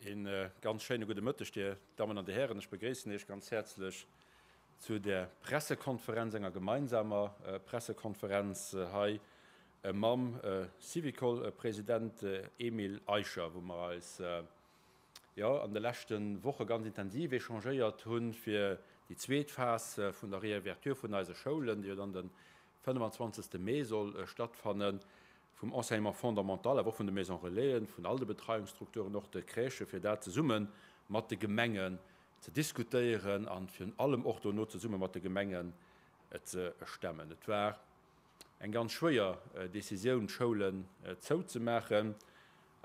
Een ganz schéine gudde Mëtteg, Dir Dammen an Dir Hären. Ech begréissen Iech ganz häerzlech zu där Pressekonferenz, enger gemeinsamer Pressekonferenz hei mam Syvicol-President Emile Eicher, wou mer eis, jo, an de leschte Woche ganz intensiv échangéiert hunn, fir déi zweet Phas vun der Réouverture vun eise Schoulen, déi jo dann de 25. Mee soll stattfannen, vum Enseignement fondamental, awer och vun de Maisons Relaisen, vun all de Betreiungsstrukturen, och de Crèchen, fir dat zesumme mat de Gemengen ze diskutéieren a virun allem och dono zesumme mat de Gemengen ze stemmen. Et war eng ganz schwéier Décisioun, d'Schoulen zouzemaachen.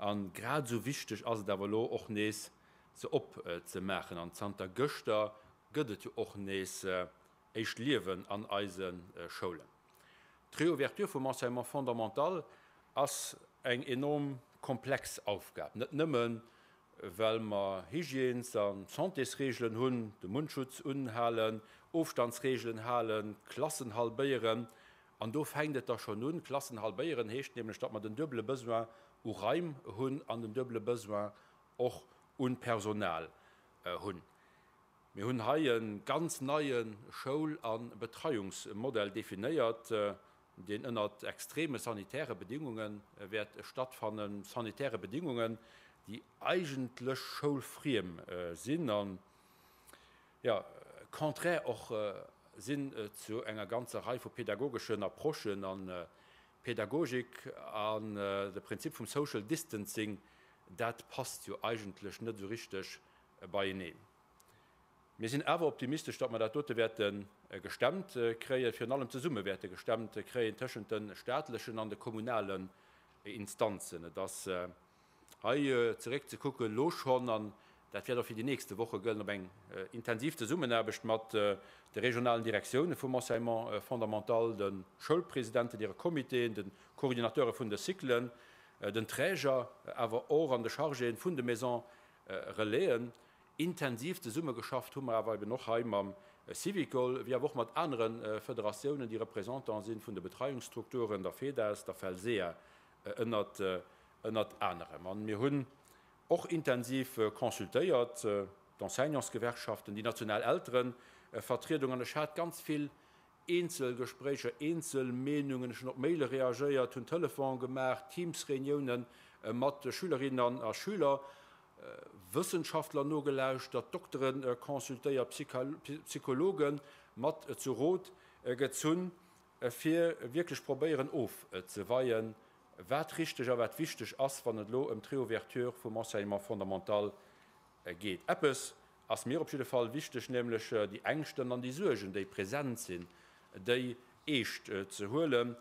A grad esou wichteg ass et awer elo och nees, se opzemaachen. An zanter gëschter gëtt et jo och nees éischt Liewen an eise Schoulen. D'Reouverture vum Enseignement fondamental ass eng enorm komplex Aufgab, net nëmmen, well mer Hygiènes a Santésreegelen hunn, de Mundschutz unhalen, Ofstandsreegelen halen, Klassen halbéieren. An do fänkt et da schonn un. Klassen halbéieren heescht nämlech, datt mer den duebele Besoin u Raim hunn an den duebele Besoin och u Personal hunn. Mir hunn hei e ganz neie Schoul a Betreiungsmodell definéiert, deen ënnert extreme sanitäre Bedingunge wäert stattfannen, sanitäre Bedingungen, déi eigentlech schoulfriem sinn an, jo, contraire och sinn zu enger ganzer Rei vu pedagogeschen Approchen a Pädagogik. An de Prinzip vum Social Distancing, dat passt jo eigentlech net esou richteg beieneen. Mir sinn awer optimistesch, datt mer dat dote wäerte gestemmt kréien, virun allem zesumme wäerte gestemmt kréien tëschent de staatlechen an de kommunalen Instanzen. Et ass hei zeréckzekucken, elo schonn, an dat wäert och fir déi nächste Woche gëllen, op eng intensiv Zesummenaarbecht mat de regionalen Direktioune vum Enseignement fondamental, de Schoulpresidenten, hire Comitéen, de Coordinateure vun de Cyclen, den Träger, awer och an de Chargéen vun de Maisons Relaisen. Intensiv zesummegeschafft hu mer awer eben och hei mam Syvicol, wéi awer och mat anere Federatiounen, déi Représentant si vun de Betreiungsstrukturen, der FEDAS, der FELSEA ënnert ënnert anerem. An mir hunn och intensiv consultéiert, d'Enseignantsgewerkschaften, déi national Elterevertriedung. An ech hat ganz vill Eenzel Gespréicher, eenzel Meenungen, ech hunn op Maile reagéiert, hunn Telefon gemaach, Teams-Reuniounen mat Schülerinnen a Schüler, Wëssenschaftler nogelauschtert, Doktere consultéiert, Psychologe mat zu Rot gezunn, fir wierklech probéieren ofzeweien, wat richteg a wat wichteg ass, wann et elo ëm d'Reouverture vum Enseignement fondamental geet. Eppes ass mir op jidde Fall wichteg, nämlech déi Ängschten an déi Suergen, déi present sinn, déi eescht ze huelen,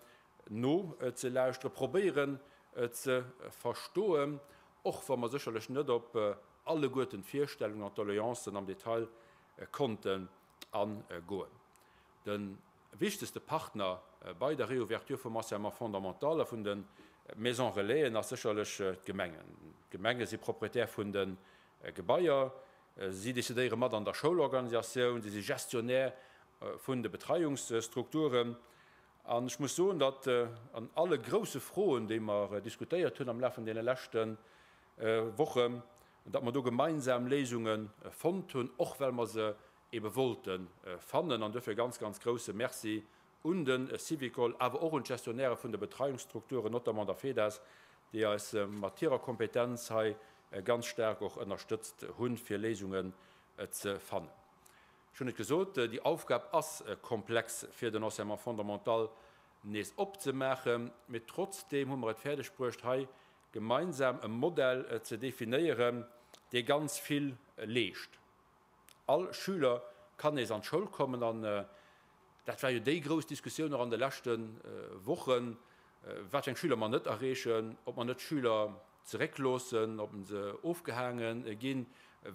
nozelauschteren, probéieren ze verstoen, och wa mer sécherlech net op alleguerten d'Virstellungen an d'Doleancen am Detail konnten agoen. De wichtegste Partner bei der Réouverture vum Enseignement fondamental a vun de Maisons Relaisen ass sécherlech d'Gemengen. D'Gemenge si Propriétaire vun de Gebaier, si decidéiere mat an der Schoulorganisatioun, si si Gestionnaire vun de Betreiungsstrukturen. An ech muss soen, datt an alle grousse Froen, déi mer diskutéiert hunn am Laf vun deene leschte Wochen, datt mer do gemeinsam Léisunge fonnt hunn, och well mer se ebe wollte fannen. An duerfir e ganz, ganz grouse Merci un de Syvicol, awer och un d'Gestionnairë vun de Betreiungsstrukturen, notamment der FEDAS, déi eis mat hirer Kompetenz hei ganz staark och ënnerstëtzt hunn, fir Léisungen ze fannen. Ech hunn et gesot, déi Aufgab ass komplex, fir den Enseignement fondamental nees opzemaachen, mee trotzdeem hu mer et fäerdegbruecht, hei gemeinsam e Modell ze definéieren, dee ganz vill leescht. All Schüler kann nees an d'Schoul kommen an dat war jo déi grouss Diskussioun och an de leschte Wochen, wat fir eng Schüler mer net erreechen, ob mer net Schüler zeréckloossen, ob se ofgehaange ginn,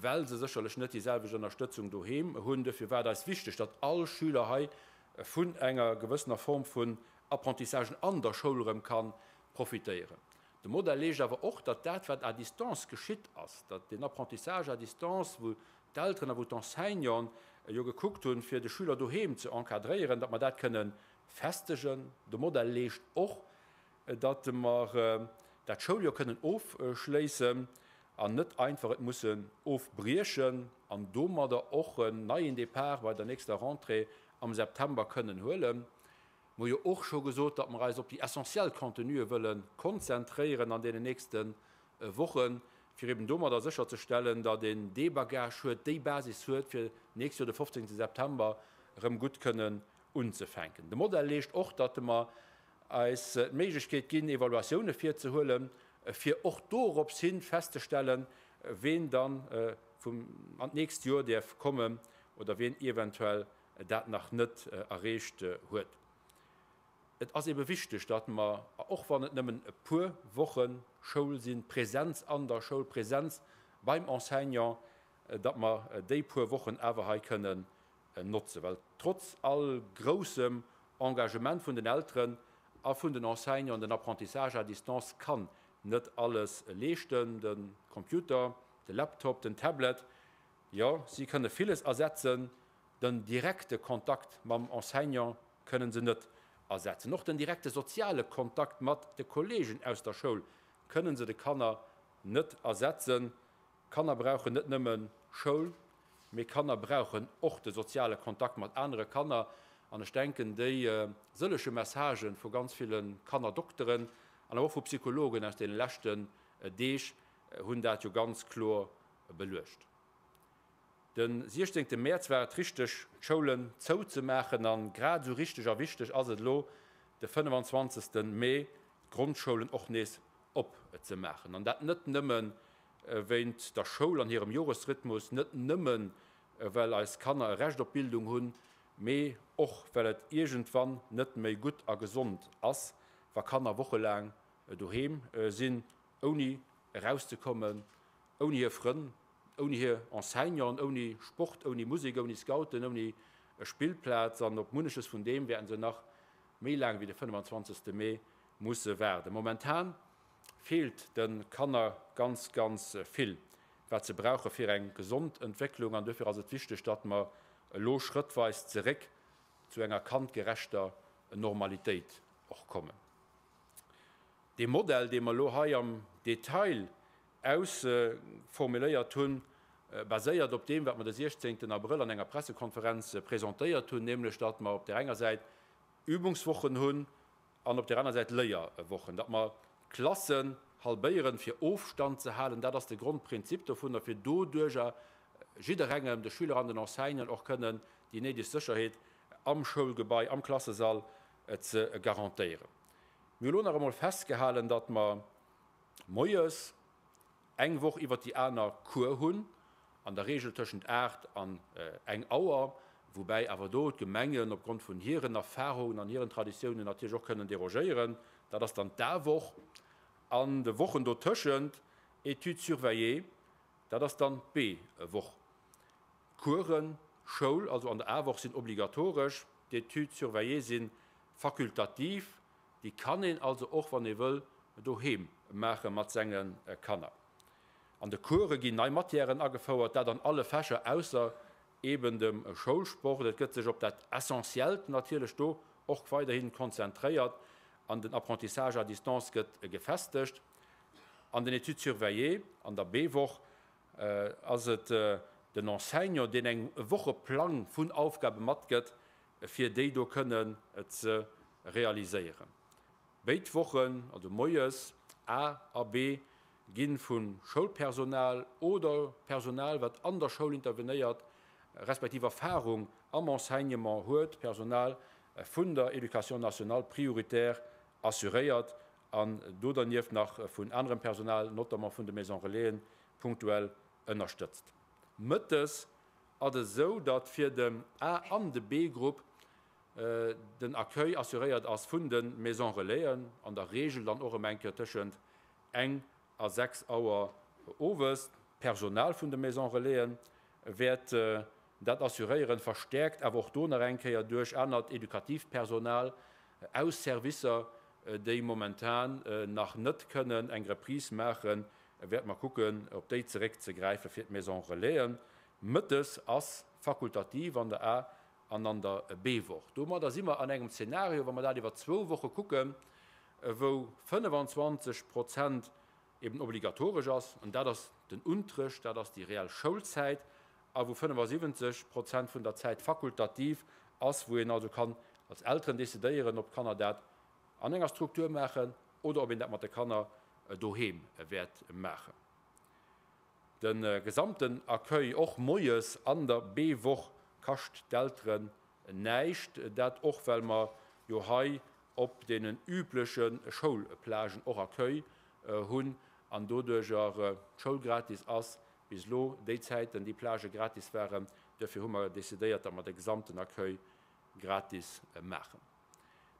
well se sécherlech net déi selwecht Ënnerstëtzung doheem hunn. Duerfir war et eis wichteg, datt all Schüler hei vun enger gewëssener Form vun Apprentissagen an der Schoul erëm ka profitéieren. De Modell leescht awer och, datt dat, wat à distance geschitt ass, datt deen Apprentissage à distance, wou d'Elteren a wou d'Enseignanten jo gekuckt hunn, fir de Schüler doheem ze encadréieren, datt mer dat kënne festegen. De Modell leescht och, datt mer dat Schouljoer kënnen ofschléissen. an net einfach et mussen ofbriechen an domadder och en neien Depart bei der nächster Rentrée am September kënnen huelen. Mer hu jo och scho gesot, datt mer eis op déi essentiell Contenue wëlle konzentréieren an deenen nächste Wochen, fir eben domadder sécherzestellen, datt een dee Bagage huet, déi Basis huet, fir d'nächst Joer de 15 September erëm gutt kënnen unzefänken. De Modell leescht och, datt mer eis d'Méiglechkeet ginn, Evaluatioune virzehuelen, fir och dorops hin festzestellen, ween dann an d'nächst Joer däerf kommen oder ween eventuell dat nach net erreecht huet. Et ass ebe wichteg, datt mer, och wann et nëmmen e puer Woche Schoul sinn, Präsenz an der Schoul, Präsenz beim Enseignant, datt mer déi puer Wochen awer hei kënnen notzen. Well trotz all groussem Engagement vun den Elteren a vun den Enseignanten, den Apprentissage à distance kann net alles leeschten. De Computer, de Laptop, den Tablet, jo, si kënne villes ersetzen, den direkte Kontakt mam Enseignant kënne se net ersetzen. Och den direkte soziale Kontakt mat de Kolleegen aus der Schoul kënne se de Kanner net ersetzen. Kanner brauchen net nëmme Schoul, mee Kanner brauchen och de soziale Kontakt mat anere Kanner. An ech denken, déi sëllege Messagen vu ganz ville Kannerdokteren an awer och vu Psychologen aus deene leschten Deeg hunn dat jo ganz kloer beluecht. De 16 Mäerz war et richteg, d'Schoulen zouzemaachen a grad esou richteg a wichteg ass et elo, de 25 Mee d'Grondschoulen och nees opzemaachen. An dat net nëmme wéint der Schoul an hirem Joresrhythmus, net nëmme well eis Kanner e Recht op Bildung hunn, mee och well et iergendwann net méi gutt a gesond ass, wa Kanner wochelaang doheem sinn, ouni erauszekommen, ouni hir Frënn, ouni hir Enseignanten, ouni Sport, ouni Musek, ouni Scouten, ouni Spillplaz an op munneches vun deem wäerten se nach méi laang wéi de 25. Mee musse waarden. Momentan feelt de Kanner ganz, ganz vill, wat se brauche fir eng gesond Entwécklung an duerfir ass et wichteg, datt mer elo schrëttweis zeréck zu enger kandgerechter Normalitéit och kommen. Dee Modell, dee mer elo hei am Detail ausformuléiert hunn, baséiert op deem, wat mer de 16 Abrëll an enger Pressekonferenz presentéiert hunn, nämlech datt mer op där enger Säit Übungswochen hunn an op där aner Säit Léierwochen, datt mer d'Klassen halbéieren, fir Ofstand ze halen. Dat ass de Grondprinzip dovunner, fir doduerjer jidderengem, de Schüler an den Enseignanten, och kënnen déi néideg Sécherheet am Schoulgebai, am Klassesall ze garantéieren. Mir hu lo nach emol festgehalen, datt mer moies eng Woch iwwert déi aner Cours hunn, an der Regel tëschent 8 an eng Auer, woubäi awer do d'Gemengen opgrond vun hiren Erfahrungen an hiren Traditiounen natierlech och kënnen derogéieren. Dat ass dann d'A-Woch. An de Wochen dotëschent Études surveillées, dat ass dann d'B-Woch. D'Coursen, Schoul, also an der A-Woch sinn obligatoresch, d'Études surveillées si fakultativ. Déi kann een also och, wann ee wëll, doheem maache mat senge Kanner. An de Course ginn nei Matièren agefouert, dat an alle Fächer ausser eben dem Schoulsport. Et gëtt sech op dat Essentiellt natierlech do och weiderhi konzentréiert an den Apprentissage à distance gëtt gefestegt. An den Études surveillées an der B-Woch ass et den Enseignant, deen eng e Wocheplang vun Aufgabe matgëtt, fir déi do kënnen ze realiséieren. Béid Wochen, also moies A a B, gi vu Schoulpersonal oder Personal, wat an der Schoul intervenéiert, respektiv Erfarung am Enseignement huet, Personal vun der Éducation nationale prioritär assuréiert an do dernieft nach vun anerem Personal, notamment vun de Maisons Relaisen, punktuell ënnerstëtzt. Mëttes Ass et esou, datt fir den A an de B-Grupp den Accueil assuréiert ass vun de Maisons Relaisen, an der Regel dann och ëm eng Kéier tëschent eng a 6 Auer owes. D'Personal vun de Maisons Relaisen wäert dat assuréieren, verstäerkt awer och do nach eng Kéier duerch anert edukatiivt Personal aus Servicer, déi momentan nach net kënnen eng Reprise maachen, wäerte mer kucken, op déi zeréckzegräife fir d'Maisons Relaisen. Mëttes ass fakultativ an der A an an der B-Woch. Domadder si mer an engem Zeenario, wa mer dat iwwer zwou Woche kucken, wou 25 Prozent eben obligatoresch ass, an dat ass. den Unterrecht, dat ass déi reell Schoulzäit, a wou 75 Prozent vun der Zäit fakultativ ass, wou een also kann als Elteren decidéieren, ob d'Kanner dat an enger Struktur maachen oder ob een dat mat de Kanner doheem wäert maachen. De gesamten Accueil, och moies an der B-Woch, kascht d'Elteren näischt. Dat och well mer jo hei op deenen übleche Schoulplagen och Accueil hunn an doduercher d'Schoul gratis ass. Bis elo déi Zäiten déi Plagë gratis waren. Duerfir hu mer decidéiert, datt mer de gesamten Accueil gratis maachen.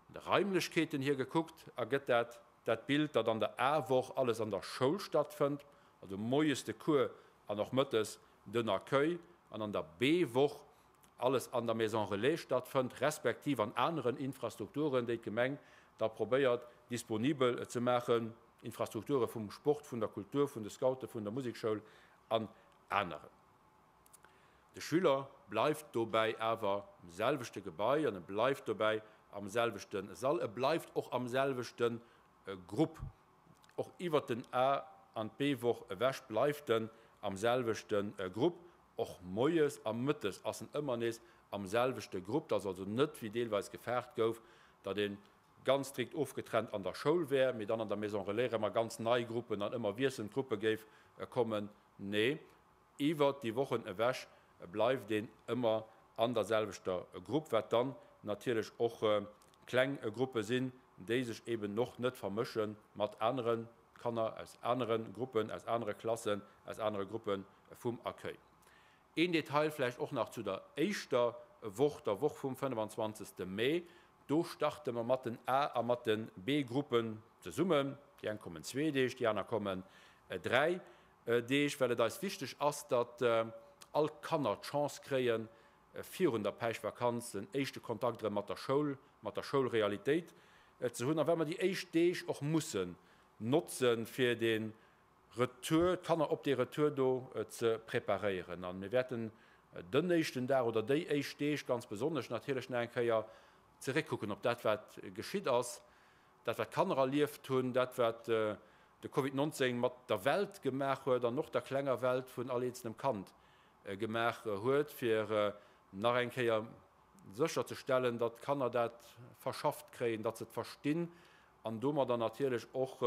Vun de Raimlechkeeten hier gekuckt ergëtt dat dat Bild, datt an der A-Woch alles an der Schoul stattfënnt, also moies de Cours an och mëttes den Accueil, an an der B-Woch alles an der Maison Relais stattfënnt, respektiv an aneren Infrastrukturen, déi d'Gemeng da probéiert disponibel ze maachen, Infrastrukture vum Sport, vun der Kultur, vun de Scouten, vun der Musekschoul an aneren. De Schüler bleift dobäi awer am selwechte Gebai an e bleift dobäi am selwechte Sall, e bleift och am selwechte Grupp. Och iwwert den A an d'B-Woch ewech bleift en am selwechte Grupp. Och moies a mëttes ass en ëmmer nees am selwechte Grupp. Et ass also net, wéi deelweis gefaart gouf, datt ee ganz strikt ofgetrennt an der Schoul wär, mee dann an der Maison Relais erëm a ganz nei Gruppen an ëmmer wiesselnd Gruppe géif kommen. Nee, Iwwert déi Wochen ewech bleift een ëmmer an der selwechter Grupp, wat dann natierlech och kleng Gruppe sinn, déi sech eben och net vermësche mat anere Kanner aus anere Gruppen, aus anere Klassen, aus anere Gruppe vum Accueil. Een Detail vläicht och nach zu der éischter Woch, der Woch vum 25. Mee, Do starte mer mat den A a mat de B-Gruppen zesummen. Déi eng kommen zwee Deeg, déi aner kommen dräi Deeg, well et eis wichteg ass, datt all d'Kanner d'Chance kréien, virun der Päischtvakanz den éischte Kontakt erëm mat der Schoul, mat der Schoulrealitéit ze hunn a well mer déi éischt Deeg och mussen notzen, fir de Retour, d'Kanner op dee Retour do ze preparéieren. A mir wäerten den éischten Dag oder déi éischt Deeg ganz besonnesch natierlech nach eng Kéier zeréckkucken op dat, wat geschitt ass, Dat wat d'Kanner erlieft hunn, dat wat de Covid 19 mat der Welt gemaach huet an och der klenger Welt vun all eenzelnem Kand gemaach huet, fir nach eng Kéier sécher ze stellen, datt d'Kanner dat verschafft kréien, datt se et verstinn an domadder natierlech och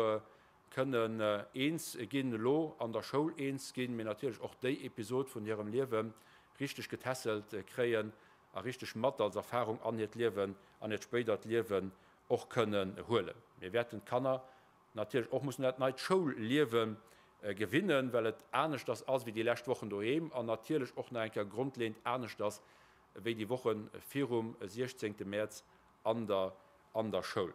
kënnen eens ginn, elo an der Schoul eens ginn, mee natierlech och déi Episod vun hirem Liewe richteg getässelt kréien a richteg mat als Erfahrung an hiert Liewen, an hiert spéidert Liewen och kënnen huelen. Mir wäerten d'Kanner natierlech och mussen un dat neit Schoulliewe gewinnen, well et aneschters ass wéi déi lescht Wochen doheem an natierlech och nach eng Kéier grondleeënd aneschters wéi déi Woche virum 16 Mäerz an der an der Schoul.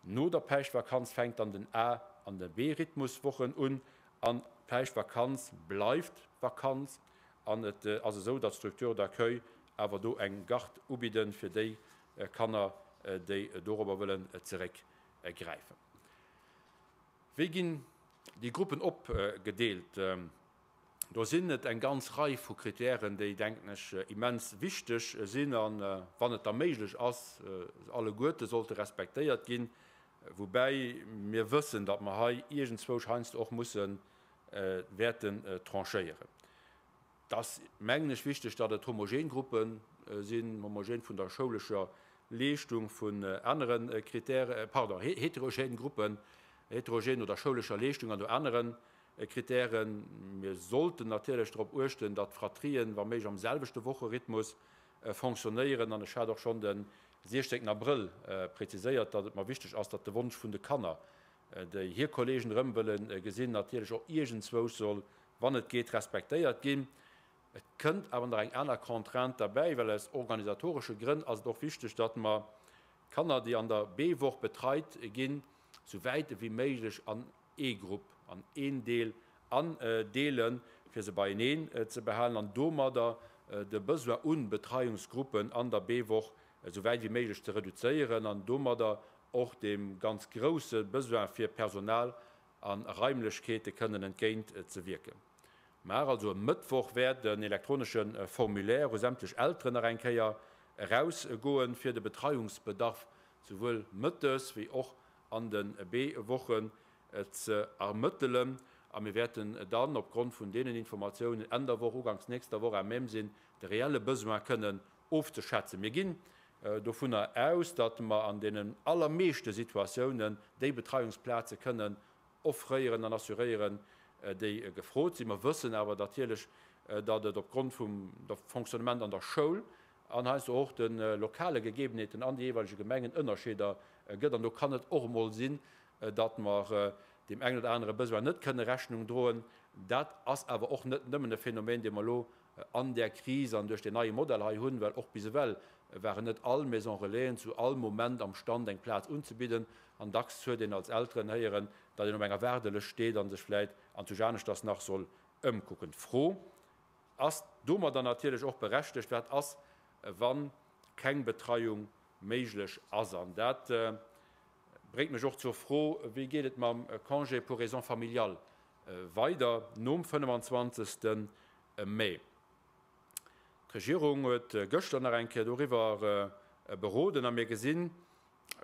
No der Päischtvakanz fänkt dann den A an de B-Rhythmuswochen un an d'Päischtvakanz bleift Vakanz an et ass esou, datt d'Structures d'accueil awer do eng Garde ubidden fir déi Kanner, déi dorobber wëllen zeréckgräifen. Wéi ginn déi Gruppen opgedeelt? Do sinn et eng ganz Rei vu Kritären, déi, denken ech, immens wichteg sinn a wann et da méiglech ass, alleguerte sollte respektéiert ginn. Woubäi mir wëssen, datt mer hei iergendzwousch heiansdo och musse wäerten tranchéieren. Et ass, mengen ech, wichteg, datt et homogen Gruppe sinn, homogen vun der schoulescher Leeschtung, vun anere Kritären, pardon, heterogen Gruppen, heterogen no der schoulescher Leeschtung an no anere Kritären. Mir sollten natierlech drop uechten, datt d'Fratrien, wa méiglech, am selwechte Wocherhythmus fonctionnéieren. An ech hat och schonn de 16 Abrëll preziséiert, datt et mer wichteg ass, datt de Wonsch vun de Kanner, déi hir Kollegen erëm wëlle gesinn, natierlech och iergendzwousch soll wann et geet, respektéiert ginn. Et kënnt awer nach eng aner Contrainte derbäi, well aus organisatoresche Grënn ass et och wichteg, datt mer d'Kanner, déi an der B-Woch betreit ginn, sou wäit ewéi méiglech an ee Grupp, an een Deel andeelen, fir se beieneen ze behalen an domadder de Besoin u Betreiungsgruppen an der B-Woch esou wäit ewéi méiglech ze reduzéieren an domadder och deem ganz grousse Besoin fir Personal a Raimlechkeete kënnen entgéint ze wierken. Mar also e Mëttwoch wäert en elektronesche Formulaire u sämtlech Elteren nach eng Kéier eraus goen, fir de Betreiungsbedarf souwuel mëttes wéi och an de B-Wochen ze ermëttelen. A mir wäerten dann opgrond vun deenen Informatiounen Enn der Woch, uganks nächster Woch à même sinn, de reelle Besoin kënnen ofzeschätzen. Mir ginn dovunner aus, datt mer an deenen allermeeschte Situatiounen déi Betreiungsplaze kënnen offréieren an assuréieren, déi gefrot sinn. Mer wëssen awer natierlech, datt et opgrond vum Fonctionnement an der Schoul an heiansdo och de lokale Gegebenheeten an de jeeweilege Gemengen Ënnerscheeder gëtt. An do kann et och emol sinn, datt mer deem engen oder anere Besoin net kënne Rechnung droen. Dat ass awer och net nëmmen e Phänomen, dee mer elo an där Kris an duerch deen neie Modell hei hunn, well och bis ewell waren net all Maison Relaisen zu all Moment am Stand, eng Plaz unzebidden. An dacks huet een als Elteren héieren, datt een op enger Waardelëscht steet a sech vläit anzwousch aneschters nach soll ëmkucken. D'Fro ass domadder natierlech och berechtegt, Wat ass, wa keng Betreiung méiglech ass? An dat bréngt mech och zur Fro, Wéi geet et mam Congé pour raisons familiales weider nom 25. Mee? D'Regierung huet gëschter nach eng Kéier doriwwer beroden a mir gesinn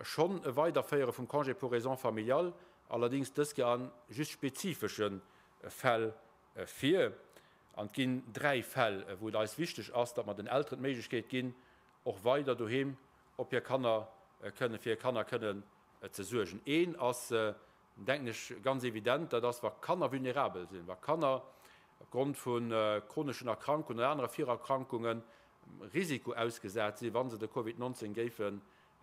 schonn e Weiderféiere vum Congé pour raisons familiales, allerdéngs dës Kéier a just spezifesche Fäll vir. An et ginn dräi Fäll, wou et eis wichteg ass, datt mer den Elteren d'Méiglechkeet ginn, och weider doheem op hir Kanner kënnen, fir hir Kanner kënnen ze suergen. Een ass, denken ech, ganz evident, dat ass, wa Kanner vulnerabel sinn, wa Kanner opgrond vu chroneschen Erkrankungen oder anere Virerkrankungen Risiko ausgesat sinn, wa se de Covid 19 géife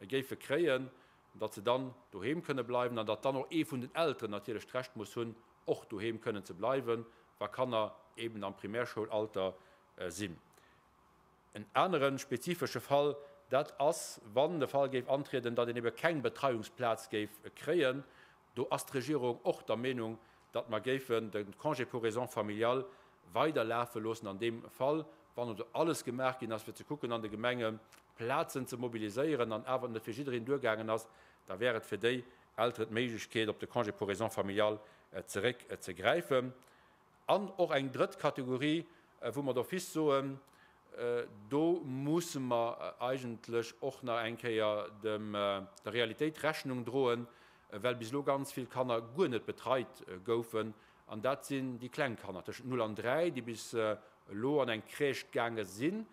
géife kréien, datt se dann doheem kënne bleiwen an datt dann och ee vun den Elteren natierlech d'Recht muss hunn, och doheem kënnen ze bleiwen, wa Kanner eben am Primärschoul-Alter sinn. En anere spezifesche Fall, dat ass, wann de Fall géif antrieden, datt een ebe keng Betreiungsplaz géif kréien. Do ass d'Regierung och der Meenung, datt mer géifen de Congé pour raisons familiales weider lafe loossen an deem Fall, wann also alles gemaach ginn ass, fir ze kucken an de Gemenge Plazen ze mobiliséieren an awer et net fir jiddereen duergaangen ass, da wär et fir déi Elteren d'Méiglechkeet, op de Congé pour raisons familiales zeréck ze gräifen. An och eng drëtt Kategorie, wou mer d'office soen, do musse mer eigentlech och nach eng Kéier der Realitéit Rechnung droen, well bis elo ganz vill Kanner guer net betreit goufen, an dat sinn déi kleng Kanner tëschent 0 an 3, déi bis elo an eng Crèche gaange sinn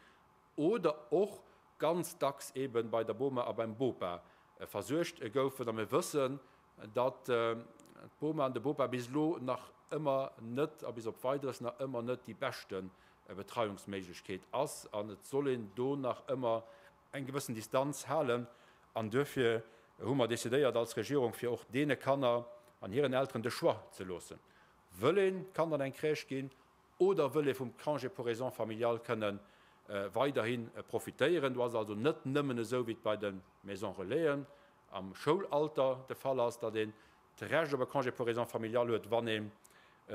oder och ganz dacks eebe bei der Boma a beim Bopa versuergt goufen. A mir wëssen, datt d'Boma an de Bopa bis elo nach ëmmer net a bis op Weideres nach ëmmer net déi beschte Betreiungsméiglechkeet ass an et soll een do nach ëmmer eng gewëssen Distanz halen. An duerfir hu mer decidéiert als Regierung, fir och deene Kanner an hiren Elteren de Choix ze loossen, Wëll een d'Kand an eng Crèche ginn oder wëll ee vum Congé pour raisons familiales kënne weiderhi profitéieren? Do ass et also net nëmmen esou, wéi et bei de Maisons relaisen am Schoulalter de Fall ass, datt een d'Recht op e Congé pour raisons familiales huet, wann een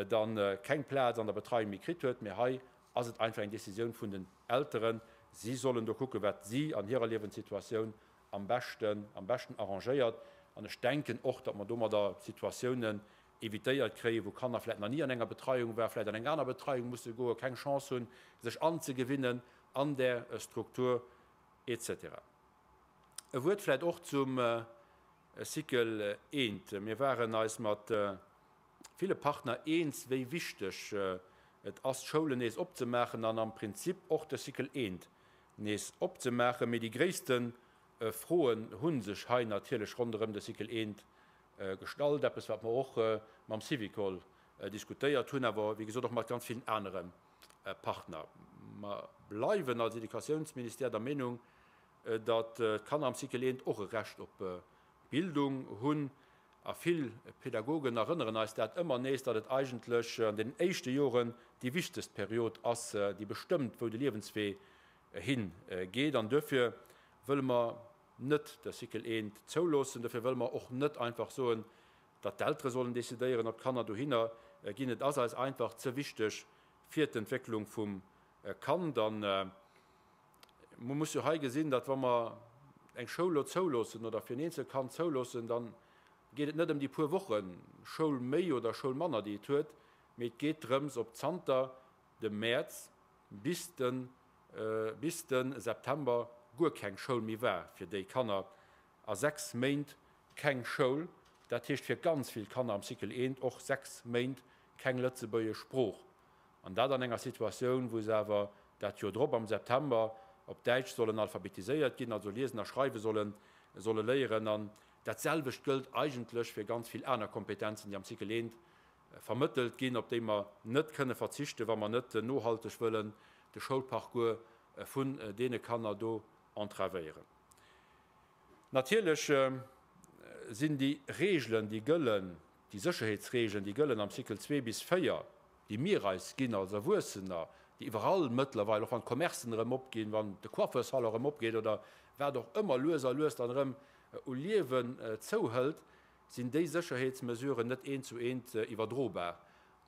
da keng Plaz an der Betreiung méi kritt huet, mee hei ass et einfach eng Décisioun vun den Elteren. Si sollen do kucken, wat si an hirer Liewenssituatioun am beschten, am beschten arrangéiert. An ech denken och, datt mer domadder Situatiounen évitéiert kréien, wou Kanner vläicht nach ni an enger Betreiung waren, vläicht an eng aner Betreiung musse goen, keng Chance hunn, sech anzegewinnen an där Struktur et cetera. E Wuert vläicht och zum Cycle I. Mir waren eis mat ville Partner eens, wéi wichteg et ass, d'Schoulen nees opzemaachen an am Prinzip och de Cycle I nees opzemaachen. Mee déi gréisste Froen hu sech hei natierlech ronderëm de Cycle I gestallt, eppes wat mer och mam Syvicol diskutéiert hunn, awer wéi gesot och mat ganz villen anere Partner. Mer bleiwen als Educatiounsministère der Meenung, datt d'Kanner am Cycle I och e Recht op Bildung hunn. A vill Pedagogen erënneren eis dat ëmmer nees, datt et eigentlech an den éischte Joren déi wichtegst Period ass, déi bestëmmt, wou de Liewenswee hi geet. An duerfir wëlle mer net de Cycle I zouloossen. Dofir wëlle mer och net einfach soen, datt d'Eltere sollen decidéieren, ob d'Kanner dohinner ginn. Et ass eis einfach ze wichteg fir d'Entwécklung vum Kand. A mer muss jo hei gesinn, datt wa mer eng Schoul elo zouloossen oder fir en eenzelt Kand zouloossen, da geet et net ëm déi puer Woche Schoul méi oder Schoul manner, déi et huet, mee et geet drëms, ob zanter dem Mäerz bis de bis de September guer keng Schoul méi war fir déi Kanner a 6 Méint keng Schoul, dat heescht fir ganz vill Kanner am Cycle I och 6 Méint keng. keng lëtzebuergesch Sprooch. An dat an enger Situatioun, wou se awer dat Joer drop am September op Däitsch sollen alphabetiséiert ginn, also liesen a schreiwe sollen, solle léieren. An dat selwecht gëllt eigentlech fir ganz vill aner Kompetenzen, déi am Cycle I vermëttelt ginn, op déi mer net kënne verzichten, wa mer net nohalteg wëllen de Schoulparcours vun deene Kanner do entravéieren. Natierlech sinn déi Regeln, déi gëllen, déi Sécherheetsregeln, déi gëllen am Cycle 2 bis 4, déi mir eis ginn als Erwuessener, déi iwwerall mëttlerweil, och wann d'Commercen erëm opginn, wann de Coiffeursalon erëm opgeet oder wat och ëmmer, lues a lues dann erëm u Liewen zouhëlt, sinn déi Sécherheetsmesuren net eent zu eent iwwerdrobar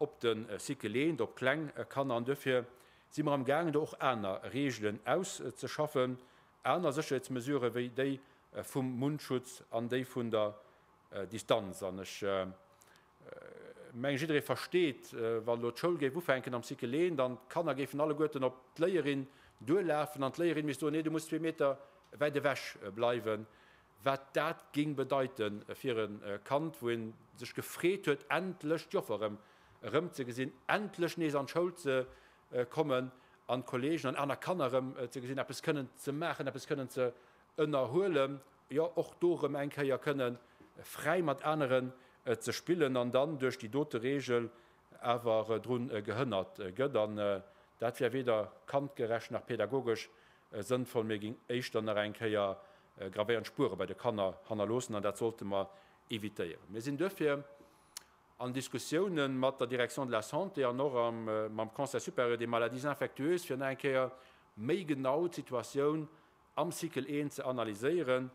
op de Cycle 1, op kleng Kanner. An duerfir si mer amgaangen, do och aner Regeln auszeschaffen, aner Sécherheetsmesurë wéi déi vum Mundschutz an déi vun der Distanz. An ech mengen, jidderee versteet, wann elo d'Schoul géif ufänken am Cycle 1 an d'Kanner géifen alleguerten op d'Léierin duerlafen an d'Léierin misst soen, Nee, du muss zwee Meter wäit ewech bleiwen, wat dat géing bedeite fir e Kand, wou ee sech gefreet huet, endlech d'Joffer erëm erëmzegesinn, endlech nees an d'Schoul ze kommen an d'Kolleegen an aner Kanner erëm ze gesinn, eppes kënnen ze maachen, eppes kënnen ze ënnerhuelen, jo och do erëm eng Kéier kënne fräi mat aneren ze spillen an dann duerch déi dote Regel awer drun gehënnert gëtt. An dat wär weder kandgerecht nach pädagogesch sënnvoll, mee géing éischter nach eng Kéier gravéierend Spuere bei de Kanner hannerloossen an dat sollte mer évitéieren. Mir sinn duerfir an Diskussiounen mat der Direction de la Santé an och mam Conseil supérieur des maladies infectieuses, fir nach eng Kéier méi genau d'Situatioun am Cycle I ze analyséieren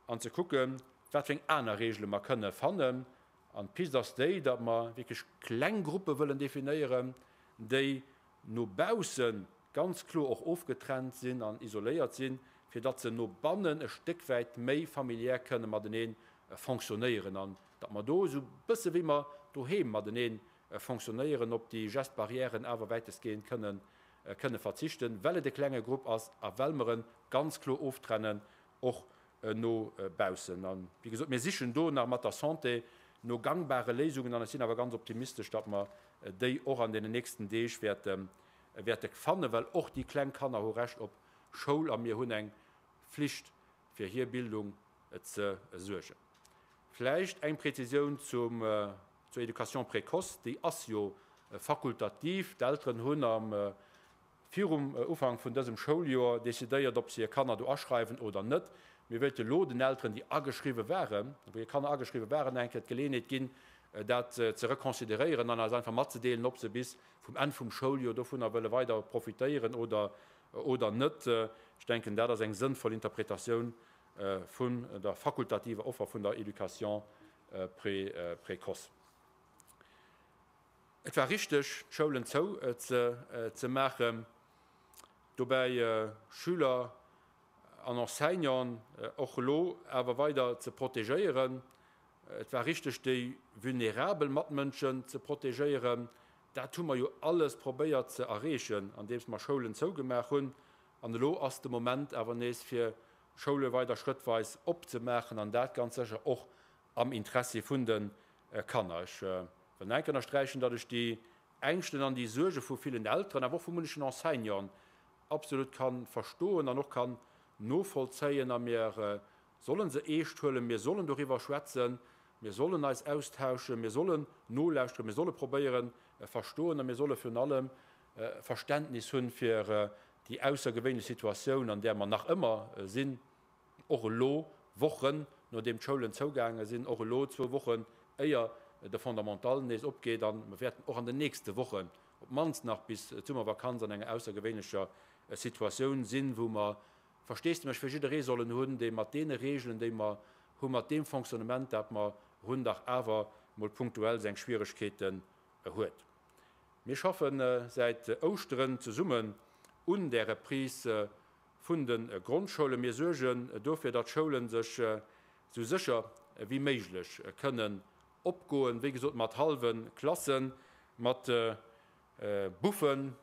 an ze kucken, wat fir eng aner Regele mer kënne fannen. An d'Pist ass déi, datt mer wierklech kleng Gruppe wëllen definéieren, déi no bausse ganz kloer och ofgetrennt sinn an isoléiert sinn, fir datt se no bannen e Stéck wäit méi familiär kënne matenee fonctionnéieren an datt mer do esou bësse wéi mer doheem matenee fonctionnéieren, op déi Gestes barrièren awer wäitestgehend kënnen kënne verzichten, well et e klenge Grupp ass a well mer e ganz kloer oftrennen och no baussen. A wéi gesot, mir sichen do nach mat der Santé no gangbare Léisungen an ech sinn awer ganz optimistesch, datt mer déi och an deenen nächsten Deeg wäerte wäerte fannen, well och déi kleng Kanner hu Recht op Schoul a mir hunn eng Flicht, fir hir Bildung ze suergen. Vläicht eng Präzisioun zum, zur Éducation précoce, déi ass jo fakultativ. D'Elteren hunn am, virum Ufank vun dësem Schouljoer decidéiert, ob se hir Kanner do aschreiwen oder net. Mir wéilte lo den Elteren, déi ageschriwwe waren, wou hir Kanner ageschriwwe waren, eng Kéier d'Geleeënheet ginn, dat ze reconsideréieren an eis einfach matzedeelen, ob se bis vum Enn vum Schouljoer dovunner wëlle weider profitéieren oder, oder net. Ech denken, dat ass eng sënnvoll Interpretatioun vun der fakultativer Offer vun der Éducation précoce. Et war richteg, d'Schoulen zou ze maachen, dobäi Schüler an Enseignanten och elo awer weider ze protegéieren. Et war richteg, déi vulnerabel Matmënschen ze protegéieren. Dat hu mer jo alles probéiert ze erreechen, andeems mer Schoulen zougemaach hunn. An elo ass de Moment awer nees, fir Schoule weider schrëttweis opzemaachen, an dat ganz sécher och am Interessi vun de Kanner. Ech wëll nach eng Kéier ënnersträichen, datt ech déi Ängschten an déi Suerge vu villen Elteren, awer och vu munnechen Enseignanten absolut ka verstoen an och kann novollzéien. A mir solle se eescht huelen, mir sollen doriwwer schwätzen, mir sollen eis austauschen, mir sollen nolauschteren, mir solle probéieren verstoen a mir solle virun allem Verständnis hunn fir déi aussergewéinlech Situatioun, an där mer nach ëmmer sinn, och elo, Wochen nodeem d'Schoulen zougaange sinn, och elo, zwou Wochen éier de Fondamental nees opgeet. A mer wäerten och an den nächste Wochen, op d'mannst nach bis d'Summervakanz, an enger aussergewéinlecher Situatioun sinn, wou mer Versteesdemech fir jidderee sollen hunn, dee mat deene Regeln, déi mer hu mat deem Fonctionnement, dat mer hunn, dach awer mol punktuell seng Schwieregkeeten huet. Mir schaffe säit Ouschteren zesummen un där Reprise vun de Grondschoulen. Mir suergen dofir, datt d'Schoulen sech esou sécher wéi méiglech kënnen opgoen, wéi gesot mat hallwe Klassen, mat Buffen,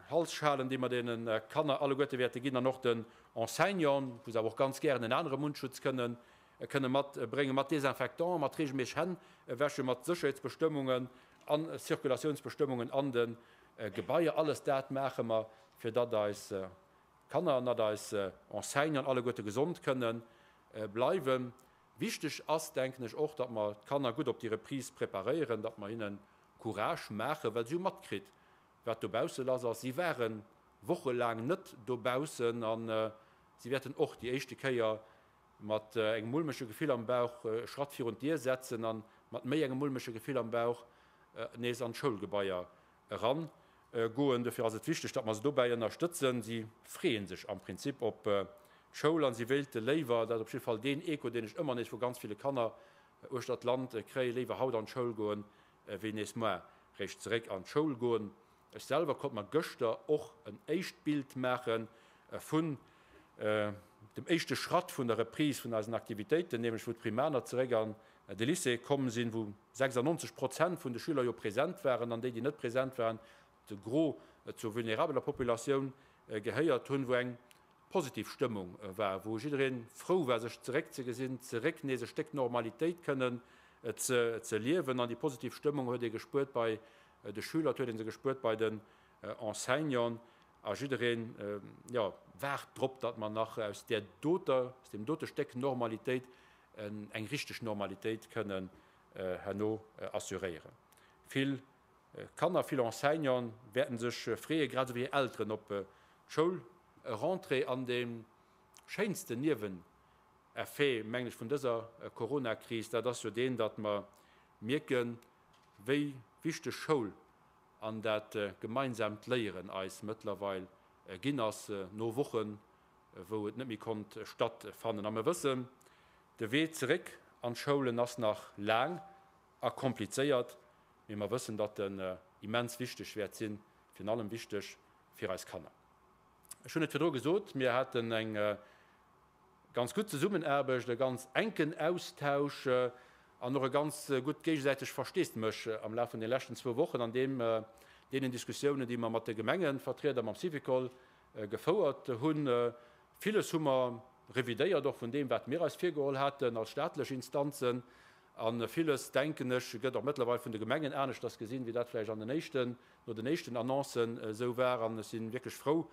Halsschalen, déi mer deene Kanner alleguerte wäerte ginn an och den Enseignanten, wou se awer och ganz gären en anere Mundschutz kënnen, kënne matbréngen, mat Désinfectant, mat reegelméisseg Hänn wäschen, mat Sécherheetsbestëmmungen. an Zirkulatiounsbestëmmungen an de Gebaier. Alles dat maache mer, fir datt eis Kanner an datt eis Enseignanten alleguerte gesond kënne bleiwen. Wichteg ass, denken ech, och, datt mer d'Kanner gutt op déi Reprise preparéieren, datt mer hinne Courage maachen, well si hu matkritt, wat dobausse lass ass. Si ware wochelaang net dobaussen a si wäerten och déi éischte Kéier mat engem mulmege Gefill am Bauch e Schratt virun d'Dier setzen a mat méi engem mulmege Gefill am Bauch nees an d'Schoulgebaier eran goen. Dofir ass et wichteg, datt mer se dobäi ënnerstëtzen. Si freeë sech am Prinzip op d'Schoul a si wéilte léiwer, dat ass op jidde Fall deen Echo, deen ech ëmmer nees vu ganz ville Kanner uechter d'Land kréien, léiwer haut an d'Schoul goen, wéi nees muar réischt zeréck an d'Schoul goen. Ech selwer konnt mer gëschter och en éischt Bild maache vun dem éischte Schratt vun der Reprise vun eisen Aktivitéiten, nämlech wou d'Primaner zeréck an de Lycée komm sinn, wou 96 Prozent vun de Schüler jo present waren an déi, déi net present waren, de Gros zur vulnerabeler Populatioun gehéiert hunn, wou eng positiv Stëmmung war, wou jidderee frou war, sech zeréckzegesinn, zeréck nees e Stéck Normalitéit kënnen ze liewen. An déi positiv Stëmmung huet ee gespuert bei de Schüler, et huet ee se gespuert bei den Enseignanten a jiddereen, jo, waart drop, datt mer nach aus där doter, aus deem dote Stéck Normalitéit eng richteg Normalitéit kënnen herno assuréieren. Vill Kanner, vill Enseignanten wäerten sech freeën, grad esou wéi hir Elteren, op d'Schoulrentrée. An dee schéinsten Nieweneffet, mengen ech, vun dëser Coronakris, dat ass jo deen, datt mer mierken, wéi wichteg Schoul an dat gemeinsaamt Léieren eis mëttlerweil ginn ass, no Wochen, wou et net méi konnt stattfannen. A mir wëssen, de Wee zeréck an d'Schoulen ass nach laang a komplizéiert, mee mer wëssen, datt en immens wichteg wäert sinn, virun allem wichteg fir eis Kanner. Ech hunn et virdru gesot, mir haten eng ganz gutt Zesummenaarbecht, e ganz enken Austausch an och e ganz gutt géigesäiteg Versteesdemech am Laf vun de leschten zwou Wochen an deem deenen Diskussiounen, déi mer mat de Gemengevertrieder, mam Syvicol gefouert hunn. Villes hu mer revidéiert, och vun deem, wat mir eis virgeholl haten als staatlech Instanzen. A villes, denken ech, gëtt och mëttlerweil vun de Gemengen aneschters gesinn, wéi dat vläicht an den éischten, no den éischten Annoncen esou war. An ech si wierklech frou,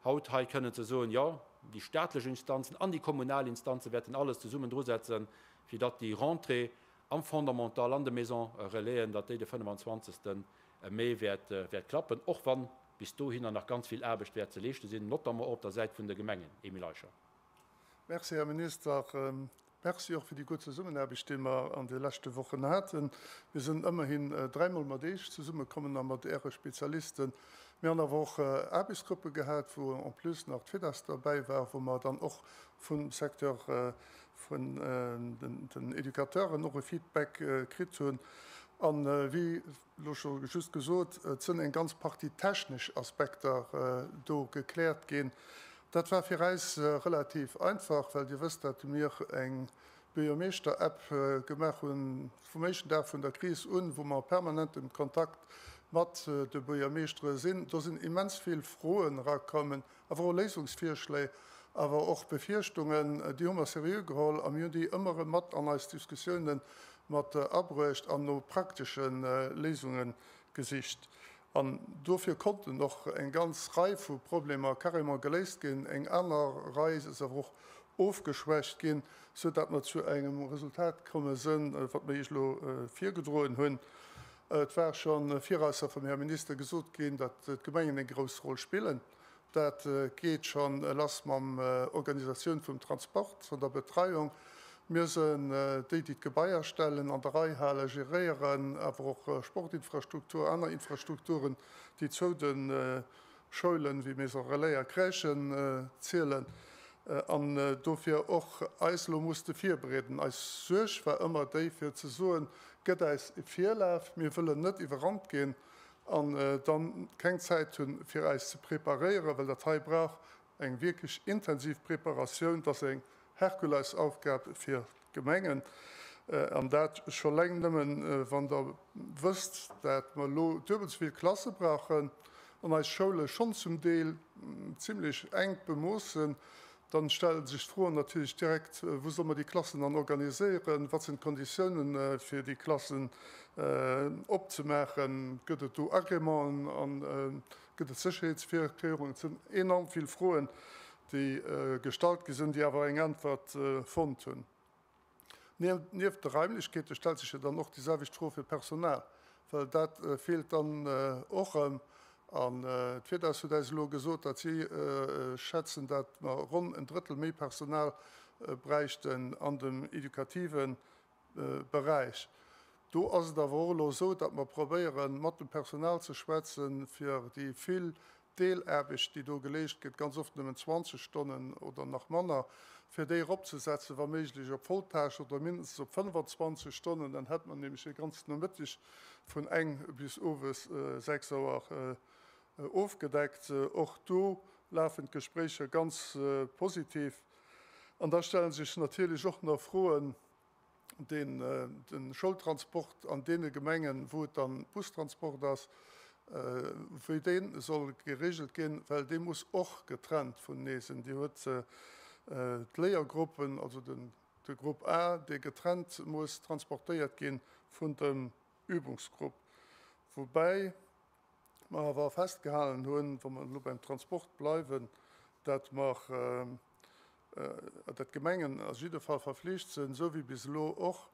haut hei kënnen ze soen, Jo, déi staatlech Instanzen an déi kommunal Instanze wäerten alles zesummen drusetzen, fir datt déi Rentrée am Fondamental, an de Maisons Relaisen, datt déi de 25. Mee wäert klappen, och wann bis dohinner nach ganz vill Aarbecht wäert ze leeschte sinn, notamment och op der Säit vun de Gemengen. Emile Eicher. Merci, Här Minister. Merci och fir déi gutt Zesummenaarbecht, déi mer an de leschte Wochen haten. Mir sinn ëmmerhin dräimol mat Iech zesummekommen a mat Äre Spezialisten. Mir hunn awer och Aarbechtsgruppe gehat, wou en plus nach d'FEDAS derbäi war, wou mer dann och vum Secteur vun den Educateuren och e Feedback kritt hunn. A wéi elo scho just gesot, et sënn eng ganz Partie technesch Aspekter do gekläert ginn. Dat war fir äis relativ einfach, well Dir wësst, dat mir eng Buergermeeschter-App gemaach hunn vum éischten Dag vun der Kris un, wou mer permanent am Kontakt mat de Buergermeeschtere sinn. Do sinn immens vill Froen erakommen, awer och Léisungsvirschléi, awer och Befierchtungen, déi hu mer seriö geholl a mir hunn déi ëmmer erëm mat an eis Diskussiounen mat abruecht an no praktesche Léisunge gesicht. An dofir konnten och eng ganz Rei vu Problemer carrément geléist ginn, eng aner Rei ass awer och ofgeschwächt ginn, sou dat mer zu engem Resultat komme sënn, wat mer Iech elo virgedroen hunn. Et war scho virausser vum Här Minister gesot ginn, datt d'Gemengen eng grouss Roll spillen. Dat geet scho lass mam Organisatioun vum Transport, vun der Betreiung. Mir sënn déi, déi d'Gebaier stellen, an der Rei halen, geréieren, awer och Sportinfrastruktur, aner Infrastrukturen, déi zou de Schoulen, wéi Maison Relais a Crèchen zielen. An dofir och eis elo musste virbereeden. Eis Suerg war ëmmer déi, fir ze soen, Gëtt äis e Virlaf, mir wëllen net iwwerrannt ginn an dann keng Zäit hunn, fir äis ze preparéieren, well dat hei brauch eng wierklech intensiv Preparatioun. Dat ass eng Herkulesaufgab fir d'Gemengen, an dat scho leng nëmmen, wann Der wësst, dat mer elo duebel esou vill Klasse brauchen an eis Schoule schonn zum Deel zimlech enk bemooss sinn. Dann stelle sech d'Froen natierlech direkt, Wou solle mer déi Klassen dann organiséieren? Wat sinn d'Konditiounen, fir déi Klassen opzemaachen? Gëtt et do Agrémenten an gëtt et Sécherheetsvirkéierungen? Et sinn enorm vill Froen, déi gestallt gi sinn, déi awer eng Äntwert fonnt hunn. Nieft de Raimlechkeete stellt sech jo dann och déi selwecht Fro fir d'Personal, well dat feelt dann och erëm. An d'Virdas huet eis elo gesot, datt si schätzen, datt mer ronn en Drëttel méi Personal bräichten an dem educative Beräich. Do ass et awer och elo esou, datt mer probéieren, mat dem Personal ze schwätzen, fir déi vill Deelaarbecht, déi do geleescht gëtt, ganz oft nëmmen 20 Stonnen oder nach manner, fir déi eropzesetzen, wa méiglech op Volltâche oder mindestens op 25 Stonnen, dann hätt mer nämlech e ganzen Nomëtteg vun eng bis owes 6 Auer ofgedeckt. Och do lafen d'Gespréicher ganz positiv. An da stelle sech natierlech och nach Froen, den de Schoultransport an deene Gemengen, wou et dann Bustransport ass, wéi dee soll geregelt ginn, well dee muss och getrennt vunenee sinn. Dir huet d'Léiergruppen, also de Grupp A, dee getrennt muss transportéiert gi vun dem Übungsgrupp, woubäi mer awer festgehalen hunn, wa mer elo beim Transport bleiwen, dat mer, dat d'Gemengen a jidde Fall verflicht sinn, esou wéi bis elo och,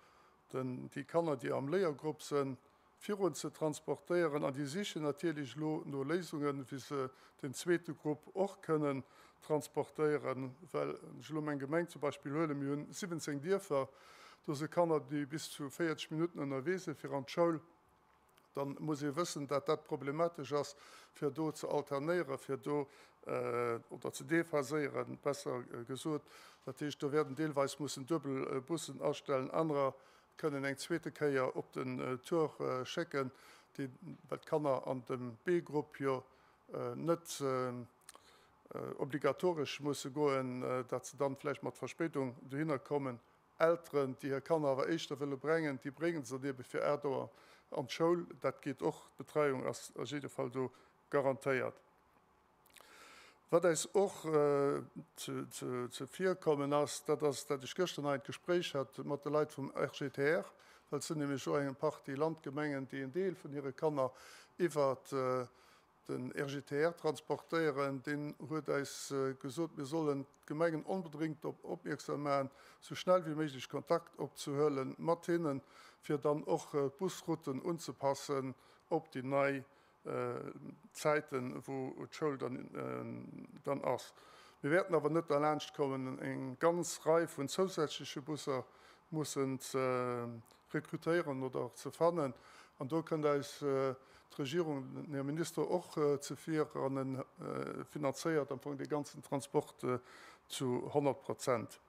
den, déi Kanner, déi am Léiergrupp sinn, virun ze transportéieren. An déi sichen natierlech elo no Léisungen, wéi se den zweete Grupp och kënnen transportéieren. Well, wann ech elo meng Gemeng zum Beispill huelen, mir hunn 17 Dierfer, do si Kanner, déi bis zu 40 Minutten ënnerwee sinn fir an d'Schoul. Dann muss ee wëssen, dat dat problematesch ass, fir do ze alternéieren, fir do, oder ze déphaséieren, besser gesot. Dat heescht, do wäerten deelweis mussen duebel Bussen astellen, anerer kënnen eng zweete Kéier op den Tour schécken, déi, well d'Kanner an dem B-Grupp jo net obligatoresch musse goen, dat se dann vläicht mat Verspéidung dohinner kommen. Elteren, déi hir Kanner awer éischter wëlle brengen, déi bréngen se dann ebe fir 8 Auer an d'Schoul. Dat geet och. D'Betreiung ass a jidde Fall do garantéiert. Wat eis och zevirkommen ass, dat ass, dat ech gëschter nach en Gespréich hat mat de Leit vum RGTR, well et sinn nämlech och eng Partie Landgemengen, déi en Deel vun hire Kanner iwwert Den RGTR transportéieren, deen huet eis gesot, mir sollen d'Gemengen onbedréngt drop opmierksam maachen, sou schnell wéi méiglech Kontakt opzehuele mat hinnen, fir dann och d'Busrouten unzepassen op déi nei Zäiten, wou d'Schoul dann ass. Mir wäerten awer net derlaanscht kommen, eng ganz Rei vun zousätzleche Busser mussen ze rekrutéieren oder ze fannen. An do kënnt eis d'Regierung, den Här Minister och zevir an e finanzéiert am Fong dee ganzen Transport zu 100 Prozent.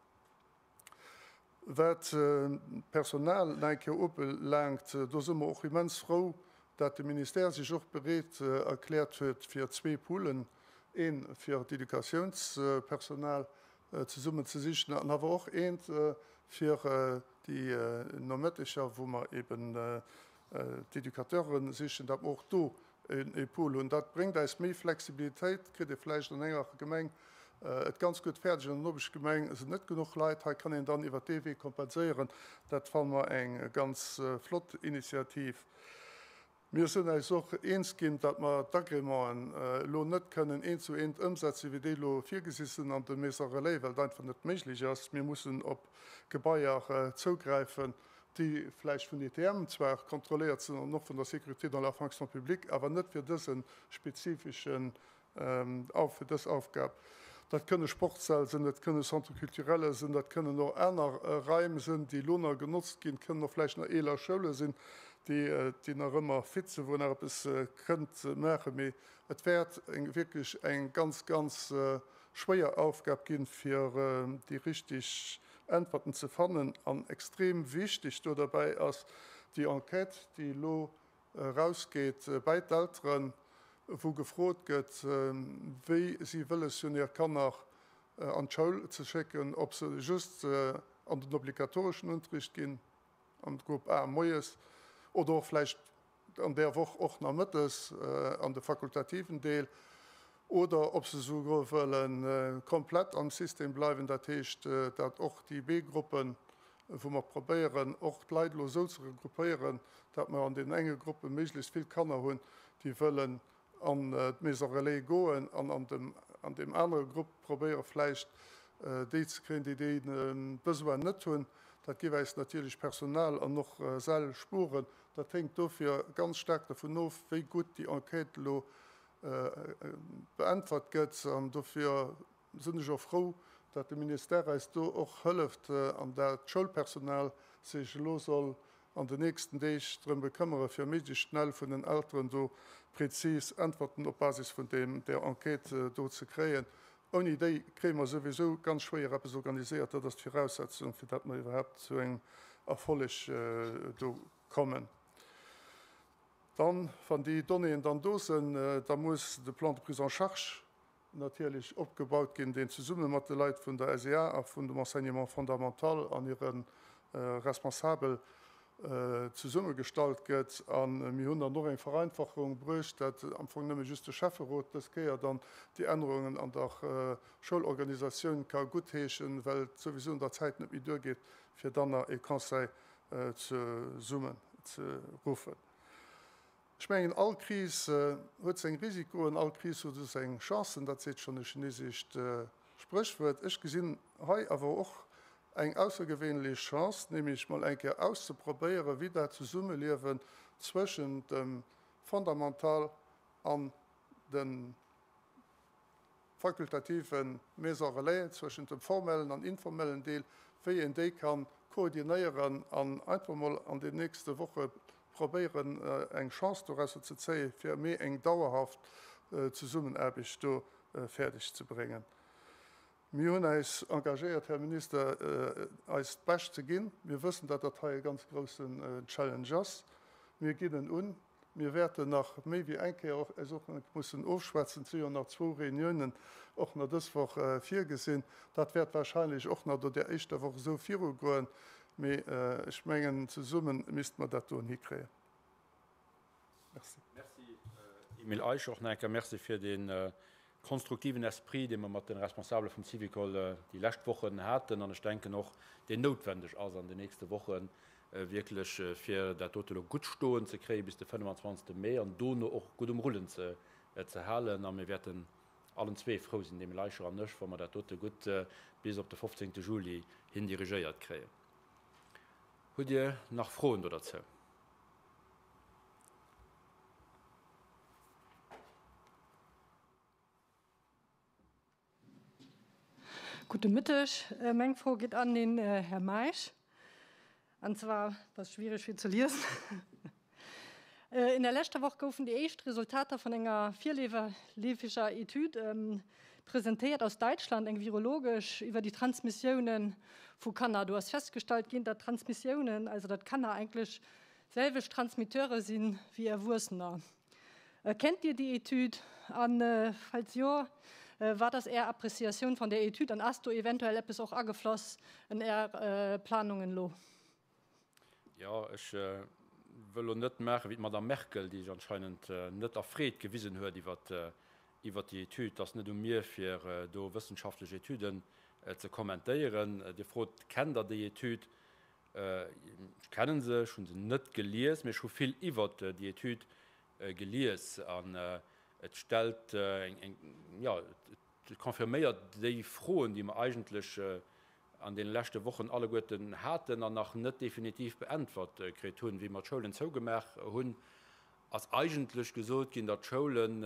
Wat d'Personal nach eng Kéier ubelaangt, do si mer och immens frou, dat de Ministère sech och bereet erkläert huet, fir zwee Poolen, ee fir d'Educatiounspersonal zesummen ze sichen an awer och eent fir déi Nomëtteger, wou mer eben d'Educateure sichen, datt mer och do e Pool hunn. Dat bréngt eis méi Flexibilitéit, kritt ee vläicht an enger Gemeng et ganz gutt fäerdeg, an der Nopeschgemeng sinn net genuch Leit. Hei kann een dann iwwert dee Wee kompenséieren. Dat fanne mer eng ganz flott Initiativ. Mir sinn eis och eens ginn, datt mer d'Agrémenten elo net kënnen eent zu eent ëmsetzen, wéi déi elo virgesi sinn an de Maisons relais, well et einfach net méiglech ass. Mir mussen op Gebaier zougräifen, déi vläicht vun ITM zwar kontrolléiert sinn an och vun der Sécurité dans la fonction publique, awer net fir dëse spezifeschen Auf fir dës Aufgab. Dat kënne Sportssäll sinn, dat kënne Centres culturels sinn, dat kënnen och aner Raim sinn, déi elo nach genotzt ginn, et kënnen och vläicht nach eeler Schoule sinn, déi, déi nach ëmmer fit sinn, wou een nach eppes kënnt maachen. Mee et wäert eng, wierklech eng ganz, ganz schwéier Aufgab ginn, fir déi richtig Äntwerten ze fannen. An extrem wichteg do derbäi ass déi Enquête, déi elo erausgeet bäi d'Elteren, wou gefrot gëtt, wéi si wëlles hunn, hir Kanner an d'Schoul ze schécken, ob se just an den obligatoreschen Unterricht ginn, an de Grupp A moies, oder och vläicht an där Woch och nach mëttes an de fakultativen Deel. Oder ob se souguer wëlle komplett am System bleiwen, dat heescht, datt och déi B-Gruppen, wou mer probéieren, och d'Leit elo esou ze regroupéieren, datt mer an deenen enge Gruppe méiglechst vill Kanner hunn, déi wëllen an d'Maison relais goen, an an dem an deem anere Grupp probéiere vläicht déi ze kréien, déi dee Besoin net hunn. Dat géif äis natierlech Personal an och Säll spueren. Dat héngt dofir ganz staark dovun of, wéi gutt déi Enquête elo beäntwert gëtt. An dofir sinn ech och frou, datt de Ministère eis do och hëlleft an dat d'Schoulpersonal sech elo soll an den nächsten Deeg drëm bekëmmere fir méiglechst schnell vun den Elteren do prezis Äntwerten op Basis vun deem där Enquête do ze kréien. Ouni déi kréie mer souwisou ganz schwéier eppes organiséiert. Dat ass d'Viraussetzung, fir datt mer iwwerhaapt zu engem Erfolleg do kommen. Dann, wann déi Donnéeën dann do sinn, da muss de Plan de prise en charge natierlech opgebaut ginn, deen zesumme mat de Leit vun der SEA a vun dem Enseignement fondamental an hire Responsabel zesummegestallt gëtt. A mir hunn dann och eng Vereinfachung bruecht, dat am Fong nëmme just de Schäfferot dës Kéier dann déi Ännerungen an der Schoulorganisatioun ka guttheeschen, well et souwisou an der Zäit net méi duergeet, fir dann nach ee Conseil zesummen ze ruffen. Ech mengen, all Kris huet seng Risikoen, all Kris huet och seng Chancen, dat seet schonn e chinesescht Spréchwuert. Ech gesinn hei awer och eng aussergewéinlech Chance, nämlech mol eng Kéier auszeprobéieren, wéi dat Zesummeliewen zwëschent dem Fondamental an dem fakultative Maison relais, zwëschent dem formellen an informellen Deel, wéi een déi ka koordinéieren an einfach mol an den nächste Woche probéieren, eng Chance dorausser ze zéien, fir méi eng dauerhaft Zesummenaarbecht do fäerdeg ze bréngen. Mir hunn äis engagéiert, Här Minister, eist Bescht ze ginn. Mir wëssen, datt dat hei e ganz groussen Challenge ass. Mir ginn en un. Mir wäerten nach méi wéi eng Kéier och eis och mussen ofschwätzen. Et si jo nach zwou Reuniounen och nach dës Woch virgesinn. Dat wäert wahrscheinlech och nach no där éischter Woch esou virugoen. Mee ech mengen, zesumme misste mer dat doen hikréien. Merci. Merci, Emile Eicher. Och nach eng Kéier Merci fir dee konstruktiven Esprit, dee mer mat de Responsabele vum Syvicol déi lescht Wochen haten an ech denken och, deen noutwendeg ass an den nächste Wochen, wierklech fir dat dote elo gutt stoen ze kréie bis de 25. Mee an dono och gutt um Rullen ze halen. A mir wäerten allen zwee frou sinn, de Emile Eicher an ech, wa mer dat dote gutt bis op de 15. Juli hin dirigéiert kréien. Hutt Dir nach Froen do derzou? Gudde Mëtteg. Meng Fro geet an den Här Meisch. An zwar, ass schwiereg fir ze liesen, In der leschter Woch goufen déi éischt Resultater vun enger virleefeger Etüd presentéiert aus Däitschland, eng virologesch, iwwer déi Transmissiounen vu Kanner. Do ass festgestallt ginn, datt Transmissiounen, also datt Kanner eigentlech selwecht Transmitteure si wéi Erwuessener. Kennt Dir déi Etüd? An falls jo, wat ass Är Appréciatioun van där Etüd an ass do eventuell eppes och agefloss en Är Planungen elo? Jo, ech wëll elo net maache wéi d'Madame Merkel, déi sech anscheinend net erfreet gewisen huet iwwert déi Etüd. Et ass net u mir, fir do wëssenschaftlech Etüden ze kommentéieren. Dir frot, Kennt Der déi Etüd? Ech kennen se, ech hu se net gelies, mee ech hu vill iwwert déi Etüd gelies an et stellt eng, jo, et confirméiert déi Froen, déi mer eigentlech an deene leschte Wochen alleguerten haten an nach net definitiv beäntwert kritt hunn. Wéi mer d'Schoulen zougemaach hunn, ass eigentlech gesot ginn, datt d'Schoulen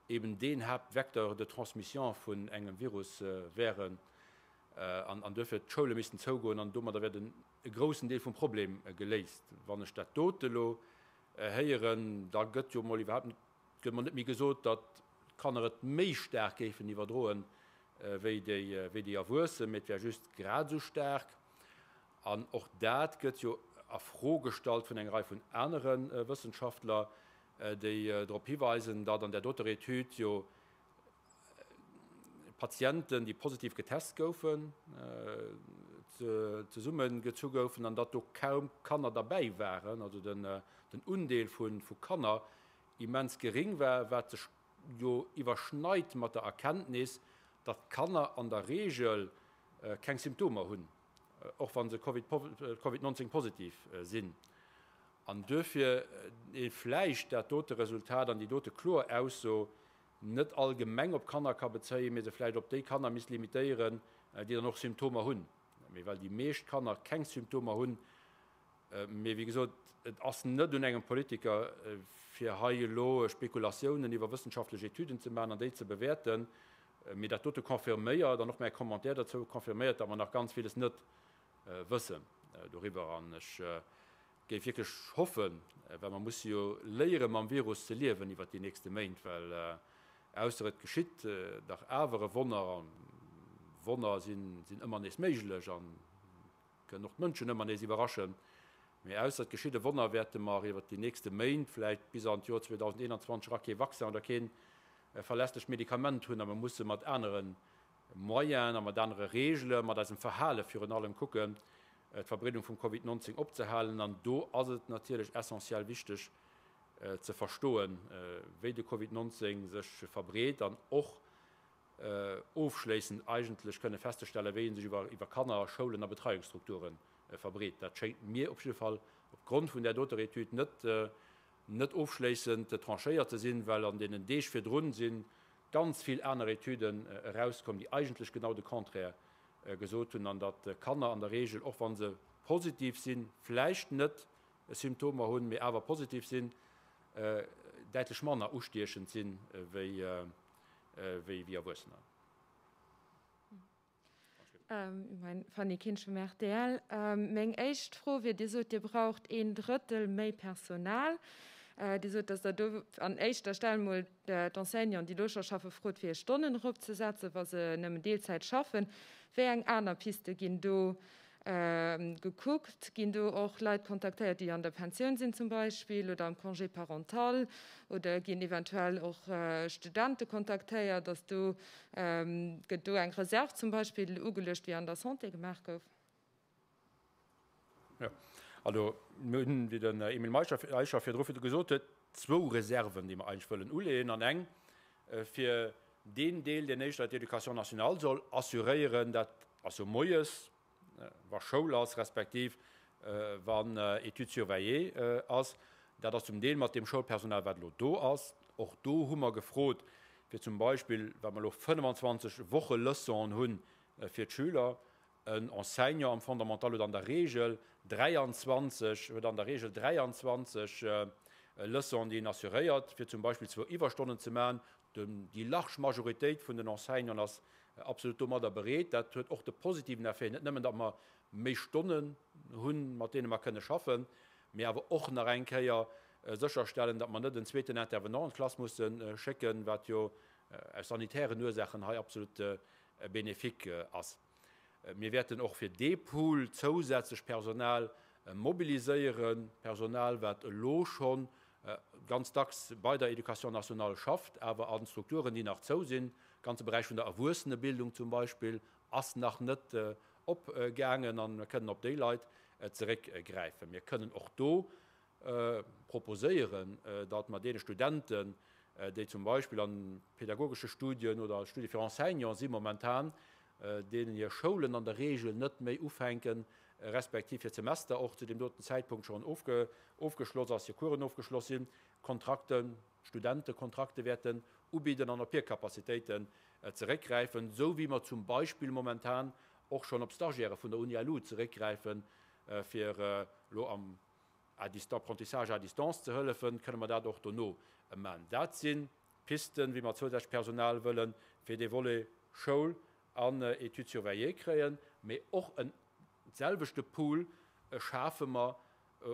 eben deen Haaptvecteur de transmission vun engem Virus wären. an duerfir d'Schoule missten zougoen an domadder wär den e groussen Deel vum Problem geléist. Wann ech dat dote elo héieren, da gëtt jo mol iwwerhaapt net, gëtt mol net méi gesot, datt d'Kanner et méi staark géifen iwwerdroen wéi déi, wéi déi Erwuessen, mee et wär just grad esou staark. An och dat gëtt jo a Fro gestallt vun enger Rei vun anere Wëssenschaftler, déi drop hiweisen, datt an där doter Etüd jo Patienten, déi positiv getest goufen, zesumme gezu goufen an datt do kaum Kanner derbäi waren, also den Undeel vu Kanner immens geréng war, wat sech. jo iwwerschneit mat der Erkenntnis, datt d'Kanner an der Reegel keng Symptomer hunn, och wa se Covid 19 positiv sinn. An duerfir ee vläicht dat dote Resultat an déi dote kloer Ausso net allgemeng op Kanner ka bezéien, mee se vläicht op déi Kanner misst limitéieren, déi dann och Symptomer hunn. Mee well déi meescht Kanner keng Symptomer hunn, Mee wéi gesot, et ass net un engem Politiker, fir hei elo Spekulatiounen iwwer wëssenschaftlech Etüden ze maachen an déi ze bewäerten. Mee dat dote confirméiert, an och mäi Commentaire dozou confirméiert, datt mer nach ganz villes net wëssen doriwwer. An ech géif wierklech hoffen, well mer musse jo léiere mam Virus ze liewen iwwert déi nächste Méint, well ausser et geschitt dach awer e Wonner, a Wonner sinn ëmmer nees méiglech, an Kënnen och d'Mënschen ëmmer nees iwwerraschen. Mee ausser et geschitt e Wonner, wäerte mer iwwer déi nächste Méint, vläicht bis an d'Joer 2021 era kee Vaccin oder kee verlässlecht Medikament hunn a mer musse mat anere Moyenen a mat anere Reegele, mat eisem Verhale virun allem kucken, d'Verbreedung vum Covid 19 opzehalen. An do ass et natierlech essentiell wichteg ze verstoen, wéi de Covid 19 sech verbreet an och, ofschléissend eigentlech kënne festzestellen, wéi e sech iwwer Kanner, Schoulen a Betreiungsstrukture verbreet. Dat schéngt mir op jidde Fall opgrond vun där doter Etüd net net ofschléissend tranchéiert ze sinn, well an deenen Deeg virdrun si ganz vill aner Etüden erauskomm, déi eigentlech genau de Contraire gesot hunn, an datt Kanner an der Regel, och wa se positiv sinn, vläicht net Symptomer hunn, mee awer positiv sinn, däitlech manner ustiechend sinn wéi wéi Erwuessener. Fanny Kinsch vum rtl. Meng éischt Fro wier, Dir sot, Dir braucht een Drëttel méi Personal. Dir sot, datt Der do an éischter Stell mol d'Enseignanten, déi do scho schaffen, frot, fir hir Stonnen eropzesetzen, wa se nëmmen Deelzäit schaffen. Wéi eng aner Piste ginn do Gekuckt? Ginn do och Leit kontaktéiert, déi an der Pensioun sinn zum Beispill oder am Congé parental? Oder ginn eventuell och Studente kontaktéiert? Ass do, gëtt do eng Reserve zum Beispill ugeluecht, wéi an der Santé gemaach gouf? Jo, also mir hunn, wéi den Emile Eicher virdru gesot huet, zwou Reserven, déi mer eigentlech wëllen uleeën an eng fir deen Deel, deen éischter d'Éducation nationale soll assuréieren, dat ass jo moies, wa Schoul ass, respektiv wann Études surveillées ass. Dat ass zum Deel mat deem Schoulpersonal, wat elo do ass. Och do hu mer gefrot, fir zum Beispill, well mer elo 25 Wocheleçonen hu fir d'Schüler, En Enseignant am Fondamental huet an der Regel 23, huet an der Regel 23 Leçonen, déi en assuréiert, fir zum Beispill zwou Iwwerstonnen ze maachen. Déi large Majoritéit vun den Enseignanten ass absolut domadder bereet. Dat huet och de positiven Effet, net nëmmen, datt mer méi Stonnen hunn, mat deene mer kënne schaffen, mee awer och nach eng Kéier sécherstellen, datt mer net en zweeten Intervenant an d'Klass musse schécken, wat jo aus sanitären Ursaachen hei absolut bénéfique ass. Mir wäerten och fir dee Pool zousätzlech Personal mobiliséieren, Personal, wat elo scho ganz dacks bei der Éducation nationale schafft, awer a Strukturen, déi nach zou sinn. De ganze Beräich vun der Erwuessenebildung zum Beispill ass nach net opgaangen a mir kënnen op déi Leit zeréckgräifen. Mir kënnen och do proposéieren, datt mer deene Studenten, déi zum Beispill a pedagogesche Studien oder Studie fir Enseignant si momentan, deenen hir Schoulen an der Regel net méi ufänken, respektiv hir Semester och zu deem doten Zäitpunkt schonn ofgeschloss ass, hir Coursen ofgeschloss sinn, Kontrakten, Studentekontrakte wäerten ubidden an op hir Capacitéiten zeréckgräifen, esou wéi mer zum Beispill momentan och schonn op Stagiairë vun der Uni-LU zeréckgräifen, fir elo am Apprentissage à distance ze hëllefen, kënne mer dat och dono man. Dat si Pisten, wéi mer zousätzlech Personal wëlle fir dee Volet Schoul an Études surveillées kréien. Mee och en selwechte Pool schafe mer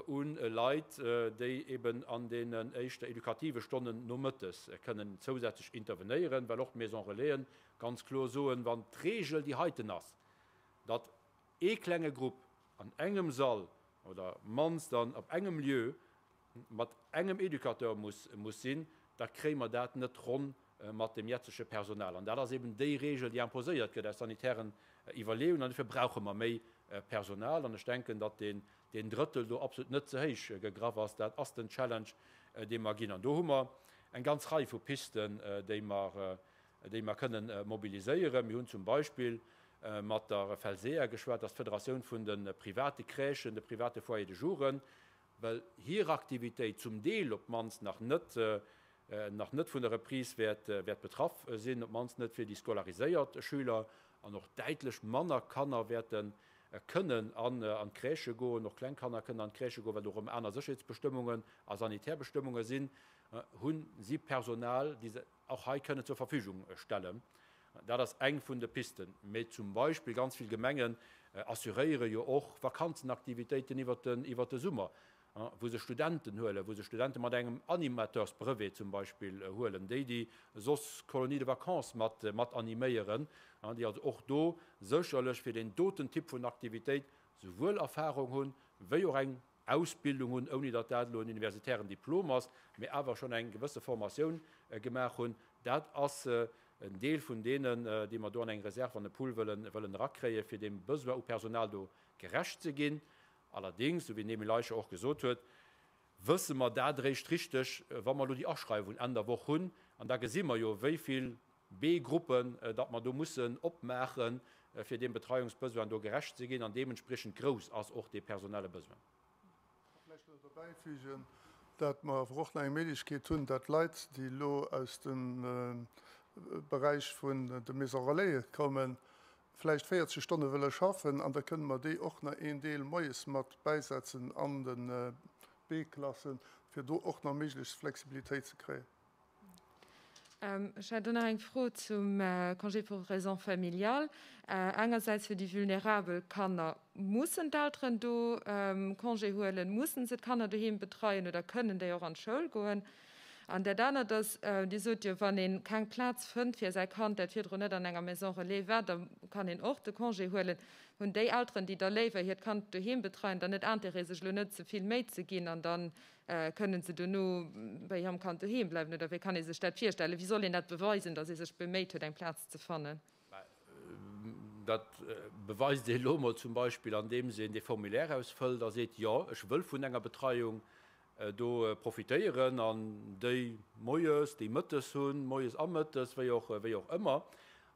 u Leit, déi eben an deenen éischter edukative Stonnen nomëttes kënnen zousätzlech intervenéieren, well och d'Maison Relaisen ganz kloer soen, wann d'Regel déi heiten ass, datt ee klenge Grupp an engem Sall oder mannst an op engem Lieu mat engem Educateur muss muss sinn, da kréie mer dat net ronn mat dem jetzege Personal. An dat ass eben déi Regel, déi imposéiert gëtt aus sanitären Iwwerleeungen. An dofir brauche mer méi Personal. An ech denken, datt deen deen Drëttel do absolut net ze héich gegraff ass. Dat ass den Challenge, dee mer ginn. An do hu mer. eng ganz Rei vu Pisten, déi mer, déi mer kënnen mobiliséieren. Mir hunn zum Beispill mat der FELSEA geschwat, dat ass d'Federatioun vun de private Crèchen, de private Foyers de jouren, well hir Aktivitéit zum Deel op d'mannst nach net, nach net vun der Reprise wäert, wäert betraff sinn, op d'mannst net fir déi scolariséiert Schüler, an och däitlech manner Kanner wäerte kënnen an d'Crèchë goen, och kleng Kanner kënnen an d'Crèchë goen, well do erëm aner Sécherheetsbestëmmungen a sanitär Bestëmmunge sinn, hu si Personal, déi se och hei kënnen zur Verfügung stellen. Dat ass eng vun de Pisten. Mee zum Beispill ganz vill Gemengen assuréiere jo och Vakanzenaktivitéiten iwwert de Summer, wou se Studenten huelen, wou se Studente mat engem Animateursbrevet zum Beispill huelen, déi, déi soss Colonies de vacances mat mat animéieren, déi also och do sécherlech fir deen doten Typ vun Aktivitéit souwuel Erfahrung hunn, wéi och eng Ausbildung hunn, ouni datt dat elo en universitären Diplom ass, mee awer schonn eng gewësse Formatioun gemaach hunn. Dat ass en Deel vun deenen, déi mer do an eng Reserve, an e Pool wëllen erakréien, fir deem Besoin u Personal do gerecht ze ginn. Allerdéngs, esou wéi den Emile Eicher och gesot huet, wësse mer dat eréischt richteg, wa mer elo déi Aschreiwung Enn der Woch hunn. An da gesi mer jo, wéi vill B-Gruppen datt mer do mussen opmaachen, fir deem Betreiungsbesoin do gerecht ze ginn. An deementspriechend grouss ass och dee personelle Besoin. Ka vläicht nach derbäifügen, dat mer awer och nach eng Méiglechkeet hunn, dat Leit, déi elo aus dem Beräich vun de Maisons Relaisen kommen, vläicht 40 Stonne wëlle schaffen, an da kënne mer déi och nach een Deel moies mat bäisetzen an de B-Klassen, fir do och nach méiglechst Flexibilitéit ze kréien. Ech hätt och nach eng Fro zum Congé pour raisons familiales. Engersäits fir déi vulnerabel Kanner, Mussen d'Elteren do Congé huelen? Mussen se d'Kanner doheem betreien oder kënnen déi och an d'Schoul goen? An dat anert ass, Dir sot jo, wann ee keng Plaz fënnt fir säi Kand, dat virdrun net an enger Maison relais war, da kann een och de Congé huelen. Hunn déi Elteren, déi da léiwer hiert Kand doheem betreien, dann net Intérêt, sech elo net ze vill Méi ze ginn an da kënnen se dono bei hirem Kand doheem bleiwen? Oder wéi kann ee sech dat virstellen? Wéi soll een dat beweisen, datt ee sech beméit huet, eng Plaz ze fannen? Dat beweist ee elo emol zum Beispill, andeems een dee Formulaire ausfëllt a seet, Jo, ech wëll vun enger Betreiung do profitéieren an déi moies, déi mëttes hunn, moies a mëttes, wéi och, wéi och ëmmer,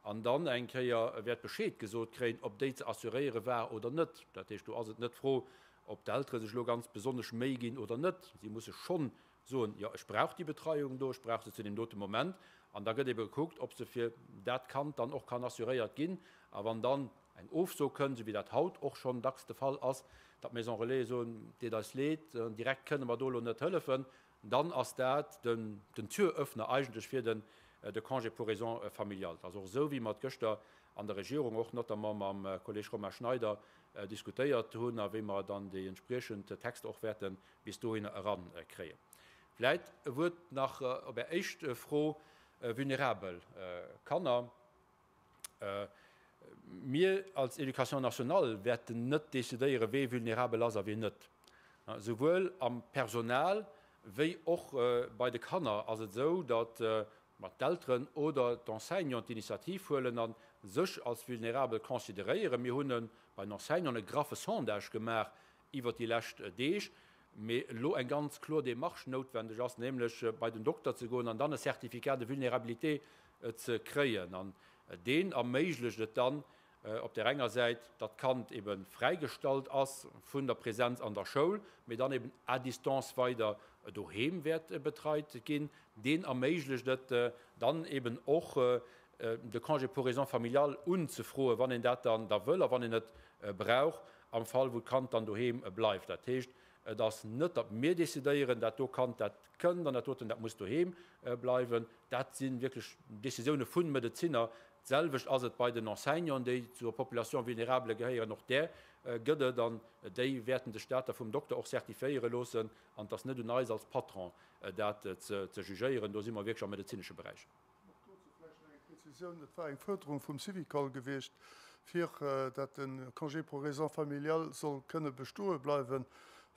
an dann eng Kéier wäert Bescheed gesot kréien, ob déi ze assuréiere war oder net. Dat heescht, do ass et net d'Fro, ob d'Eltere sech elo ganz besonnesch Méi ginn oder net. Si musse schonn soen, jo, ech brauch déi Betreiung do, ech brauch se zu deem dote Moment. An da gëtt ebe gekuckt, ob se fir dat Kand dann och kann assuréiert ginn. A wann dann eng Ofso kënnt, esou wéi dat haut och schonn dacks de Fall ass, datt d'Maison Relaisen soen, deet eis leed, direkt kënne mer do elo net hëllefen, dann ass dat den Türöffner eigentlech fir den de Congé pour raisons familiales. Dat ass och esou, wéi mer et gëschter an der Regierung, och notamment mam Kolleg Romain Schneider, diskutéiert hunn a wéi mer dann déi entspriechend Texter och wäerte bis dohinner erankréien. Vläit e Wuert nach op Är éischt Fro, vulnerabel Kanner. Mir als Éducation nationale wäerten net decidéieren, wee vulnerabel ass a wien net. Souwuel am Personal wéi och bei de Kanner ass et esou, datt d'Elteren oder d'Enseignanten d'Initiativ huelen a sech als vulnerabel consideréieren. Mir hunn bei den Enseignanten e graffe Sondage gemaach iwwert déi lescht Deeg, mee elo eng ganz kloer Démarche noutwendeg ass, nämlech bei den Dokter ze goen an dann e Certificat de vulnérabilité ze kréien. An deen erméiglecht et dann op där enger Säit, datt d'Kand ebe fräigestallt ass vun der Präsenz an der Schoul, mee dann eben à distance weider doheem wäert betreit ginn. Deen erméiglecht et dann eben och, de Congé pour raisons familiales unzefroen, wann een dat dann da wëll a wann een et brauch, am Fall wou d'Kand dann doheem bleift. Dat heescht, et ass net, datt mir decidéieren, dat do Kand, dat kënnt an dat doten, dat muss doheem bleiwen. Dat si wierklech Décisioune vu Medezinner. D'selwecht ass et bei den Enseignanten, déi zur Population vulnérable gehéieren. Och där gëtt et an déi wäerten sech dat da vum Dokter och certifiéiere loossen. An et ass net un eis als Patron, dat ze jugéieren. Do si mer wierklech am medezinesche Beräich. Och dozou vläicht nach eng Prezisioun, Et war eng Fuerderung vum Syvicol gewiescht, fir dat de Congé pour raisons familiales soll kënne bestoe bleiwen,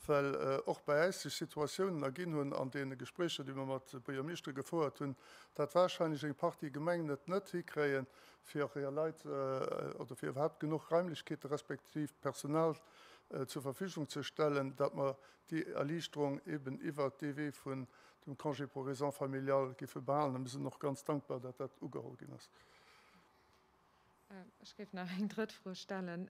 well och bei äis sech Situatiounen erginn hunn an deene Gespréicher, déi mer mat de Buergermeeschtere gefouert hunn, dat warscheinlech eng Partie Gemengen et net hikréien, fir hir Leit oder fir iwwerhaapt genuch Raimlechkeete respektiv Personal zur Verfügung ze stellen, dat mer déi Erliichterung eben iwwert dee Wee vun. dem Congé pour raisons familiales géife behalen. A mir sinn och ganz dankbar, datt dat ugeholl ginn ass. Ech géif nach eng drëtt Fro stellen.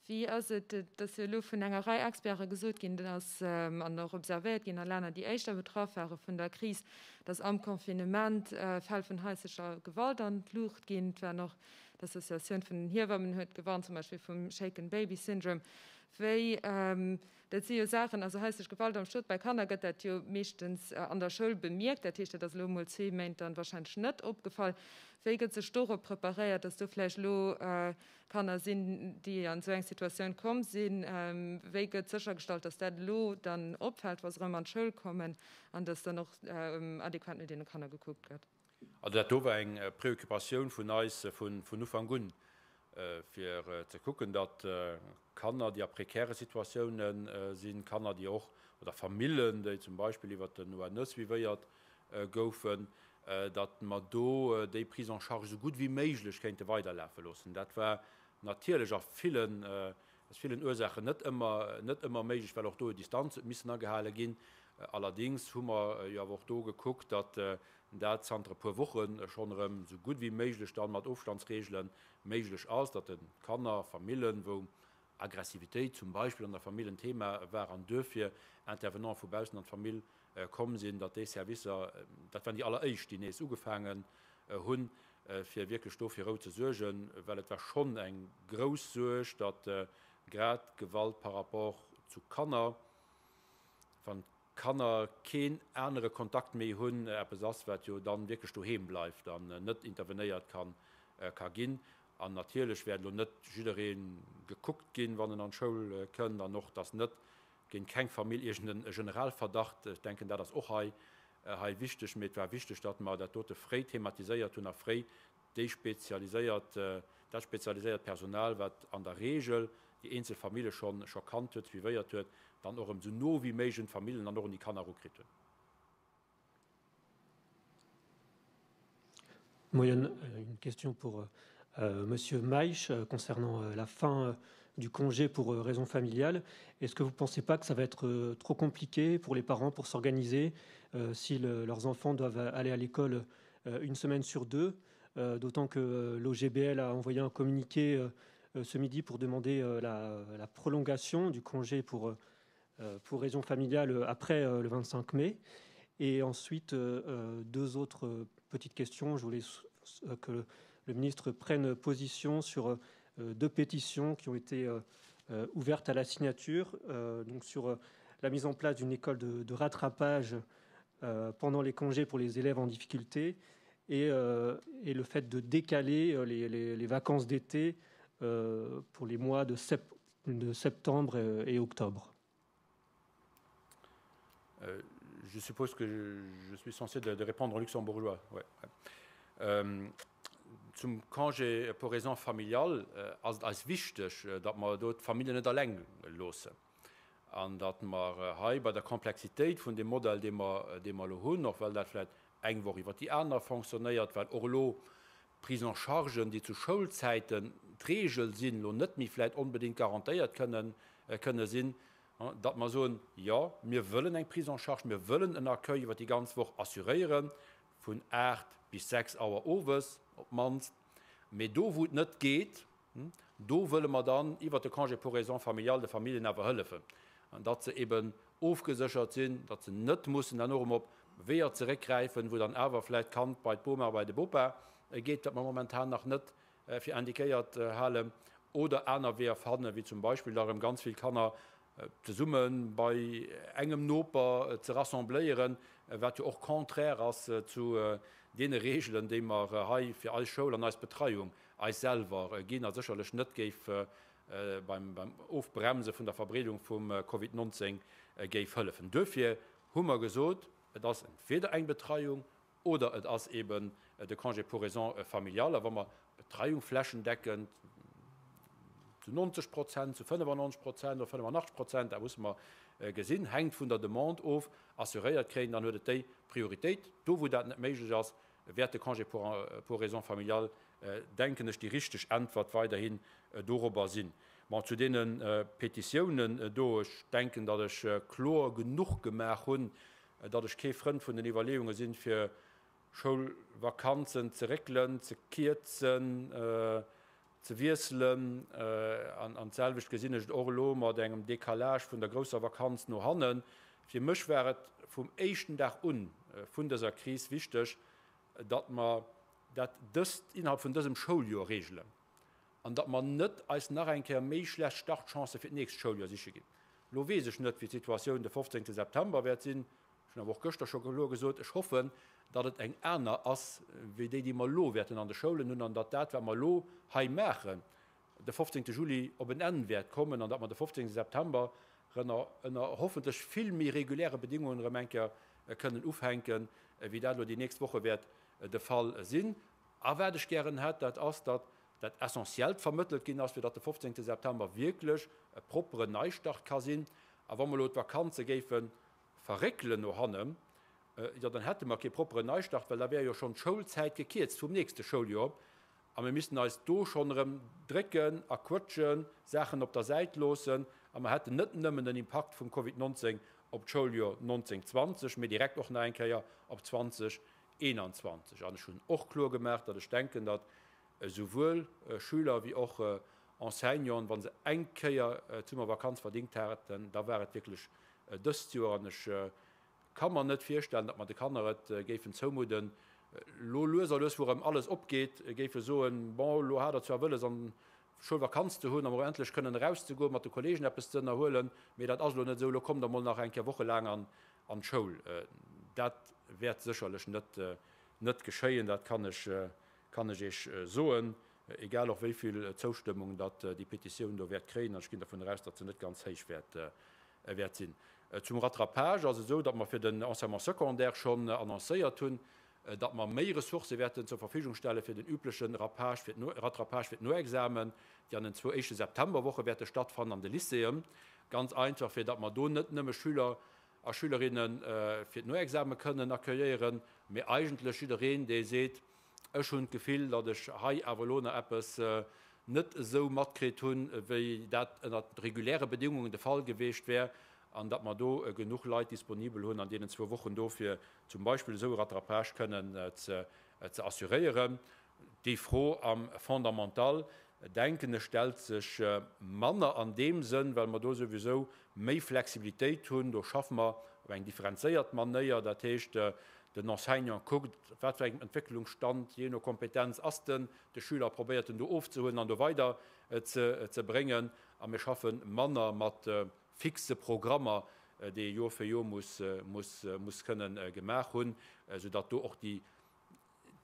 Wéi ass et, et ass jo elo vun enger Rei Experte gesot ginn, dass, an och observéiert ginn a Länner, déi éischter betraff ware vun der Kris, dass am Confinement Fäll vun haislecher Gewalt an d'Luucht ginn. Et waren och d'Associatioun vun den Hiewammen huet gewarnt, zum Beispill vum Shaken Baby Syndrome. Wéi Dat si jo Saachen, also haislech Gewalt am Stot, bei Kanner gëtt dat jo meeschtens an der Schoul bemierkt, dat heescht, dat ass elo emol zwee Méint dann wahrscheinlech net opgefall. Wéi gëtt sech dorop preparéiert, dass do vläicht elo Kanner sinn, déi an esou eng Situatioun komm sinn? Wéi gëtt séchergestallt, dass dat elo dann opfält, wa se erëm an d'Schoul kommen an dass dann och adequat no deene Kanner gekuckt gëtt? Also dat do war eng Préoccupatioun vun eis vun Ufank un, fir ze kucken, datt Kanner, déi a prekäre Situatiounen sinn, Kanner, déi och, oder Famillen, déi zum Beispill iwwert den ONE suivéiert goufen, datt mer do déi Prise en charge esou gutt wéi méiglech kéinte weiderlafe loossen. Dat war natierlech a villen, aus villen Ursaachen net ëmmer, net ëmmer méiglech, well och do Distanz huet missen agehale ginn. Allerdéngs hu mer jo awer och do gekuckt, datt dat zanter e puer Woche schonn erëm esou gutt wéi méiglech dann mat Ofstandsreegele méiglech ass, datt de Kanner, Famillen, wou Aggressivitéit zum Beispill an der Famill en Thema war an duerfir Intervenante vu baussen an d'Famill komm sinn, datt déi Servicer, dat waren déi alleréischt, déi nees ugefaangen hunn, fir wierklech do fir Rou ze suergen, well et war schonn eng grouss Suerg, datt grad Gewalt par rapport zu Kanner, wann d'Kanner keen anere Kontakt méi hunn, eppes ass, wat jo dann wierklech doheem bleift an net intervenéiert ka ginn. An natierlech wäert elo net jidderee gekuckt ginn, wann en an d'Schoul kënnt, an och, dass net géint keng Famill iergend e Generalverdacht, ech denken, dat ass och hei hei wichteg, mee et war wichteg, datt mer dat dote fréi thematiséiert hunn a fréi déi spezialiséiert, dat spezialiséiert Personal, wat an der Regel déi eenzel Famille schonn scho kannt huet, suivéiert huet, dann och erëm esou no wéi méiglech un d'Famillen an och un déi Kanner erukritt hunn. Moien, une question pour Monsieur Meisch concernant la fin du congé pour raisons familiales. Est-ce que vous ne pensez pas que ça va être trop compliqué pour les parents pour s'organiser si le, leurs enfants doivent aller à l'école une semaine sur deux, d'autant que l'OGBL a envoyé un communiqué ce midi pour demander la, la prolongation du congé pour, pour raisons familiales après le 25 mai. Et ensuite, deux autres petites questions. Je voulais que le ministre prenne position sur deux pétitions qui ont été ouvertes à la signature, donc sur la mise en place d'une école de, de rattrapage pendant les congés pour les élèves en difficulté et, et le fait de décaler les, les, les vacances d'été pour les mois de, sep de septembre et octobre. Euh, je suppose que je, je suis censé de, de répondre en luxembourgeois. Ouais, ouais. Euh, zum Congé pour raisons familiales äh, ass et eis wichteg, äh, datt mer do d'Familljen net alleng loossen an datt mer hei bei der Komplexitéit vun deem Modell, dee mer, dee mer elo hunn, och well dat vläicht eng Woch iwwert déi aner fonctionnéiert, well och elo Prise-en-chargen, déi zu Schoulzäiten d'Regel sinn, elo net méi vläicht onbedéngt garantéiert kënnen, kënne sinn, datt mer soen, jo, mir wëllen eng Prise en charge, mir wëllen en Accueil iwwert déi ganz Woch assuréieren, vun 8 bis 6 Auer owes op d'mannst, mee do wou et net geet, Do wëlle mer dann iwwert de Congé pour raisons familiales de Familljen awer hëllefen, datt se eben ofgeséchert sinn, datt se net mussen dann och erëm op Weeër zeréckgräifen, wou dann awer vläicht d'Kand bei d'Boma, bei de Bopa geet, wat mer momentan nach net fir indiquéiert halen, oder aner Weeër fannen, wéi zum Beispill da erëm ganz vill Kanner zesumme bei engem Noper ze rassembléieren, wat jo och contraire ass zu deene Reegelen, déi mer hei fir eis Schoul an eis Betreiung eis selwer ginn a sécherlech net géif beim Ofbremse vun der Verbreedung vum Covid 19 géif hëllefen. Duerfir hu mer gesot, et ass entweder eng Betreiung Oder et ass eben de Congé pour raisons familiales. A wa mer d'Betreiung flächendeckend zu 90 Prozent, zu 95 Prozent oder 85 Prozent, dat musse mer gesinn, hänkt vun der Demande of, assuréiert kréien, dann huet et déi Prioritéit. Do wou dat net méiglech ass, wäert de Congé pour raisons familiales, denken ech, déi richteg Äntwert weiderhin dorobber sinn. Bon, zu deene Petitiounen do, ech denken, datt ech kloer genuch gemaach hunn. datt ech kee Frënd vun den Iwwerleeunge sinn, fir Schoulvakanzen ze réckelen, ze kierzen, ze wiesselen. An d'selwecht gesinn ech et och elo mat engem Décalage vun der grousser Vakanz no hannen. Fir mech war et vum éischten Dag un vun dëser Kris wichteg, datt mer dat dëst innerhalb vun dësem Schouljoer regelen an datt mer net eis nach eng Kéier méi schlecht Startchancë fir d'nächst Schouljoer siche ginn. Elo weess ech net, wéi d'Situatioun de 15 September wäert sinn. Ech hunn awer och gëschter scho kloer gesot, ech hoffen, datt et eng aner ass wéi déi, déi mer elo wäerten an de Schoulen hunn an datt dat, wat mer elo hei maachen, de 15 Juli op en Enn wäert kommen an datt mer de 15 September rënner ënner hoffentlech vill méi reguläre Bedingungen erëm eng Kéier kënnen ufänken, wéi dat elo déi nächst Woche wäert de Fall sinn. A wat ech gären hätt, dat ass, datt dat Essentiellt vermëttelt ginn ass, fir datt de 15 September wierklech e propperen Neistart ka sinn. A wa mer elo d'Vakanze géife verréckelen no hannen, jo dann hätte mer kee propperen Neistart, well da wär jo schonn d'Schoulzäit gekierzt vum nächste Schouljoer a mir missten eis do schonn erëm drécken a quëtschen, Saachen op der Säit loossen a mer hätten net nëmmen den Impakt vum Covid 19 op d'Schouljoer 19, 20, mee direkt och nach eng Kéier op 20, 21. An ech hunn och kloer gemaach, datt ech denken, datt esouwuel Schüler wéi och Enseignanten, wa se eng Kéier d'Summervakanz verdingt haten, da war et wierklech dëst Joer. An ech ka mer net virstellen, datt mer de Kanner et géifen zoumudden, elo lues a lues, wou erëm alles opgeet, géife soen, Bon, elo hat Der zwar wëlles an Schoulvakanz ze hunn a mol endlech kënnen erauszegoen, mat de Kolleegen eppes ze ënnerhuelen, mee dat ass elo net esou, elo kommt Der mol nach eng Kéier wochelaang an d'Schoul. Dat wäert sécherlech net net geschéien, dat kann ech kann ech Iech soen, egal och wéi vill Zoustëmmung datt déi Petitioun do wäert kréien, an ech ginn dervun eraus, datt se net ganz héich wäert wäert sinn. Zum Rattrapage ass et esou, datt mer fir den Enseignement secondaire schonn annoncéiert hunn, datt mer méi Ressourcë wäerten zur Verfügung stelle fir den übleche Rapage fir Rattrapage fir d'Noexamen, déi an den zwou éischte Septemberwoche wäerte stattfannen an de Lycéeën. Ganz einfach, fir datt mer do net nëmme Schüler a Schülerinne fir d'Noexame kënnen accueilléieren, mee eigentlech jiddereen, dee seet, Ech hunn d'Gefill, datt ech hei awer elo nach eppes net esou matkritt hunn, wéi dat ënnert reguläre Bedingungen de Fall geweecht wär, an datt mer do genuch Leit disponibel hunn an deenen zwou Wochen do, fir zum Beispill esou e Rattrapage kënnen ze assuréieren. Déi Fro am Fondamental, denken ech, stellt sech manner an deem Sënn, well mer do souwisou méi Flexibilitéit hunn. Do schaffe mer op eng differenzéiert Manéier. Dat heescht, den Enseignant kuckt, op wat fir engem Entwécklungsstand, jee no Kompetenz, ass den de Schüler, probéiert en do ofzehuelen an do weider ze bréngen. A mir schaffe manner mat fixe Programmer, déi ee Joer fir Joer muss kënnen gemaach hunn, soudatt do och déi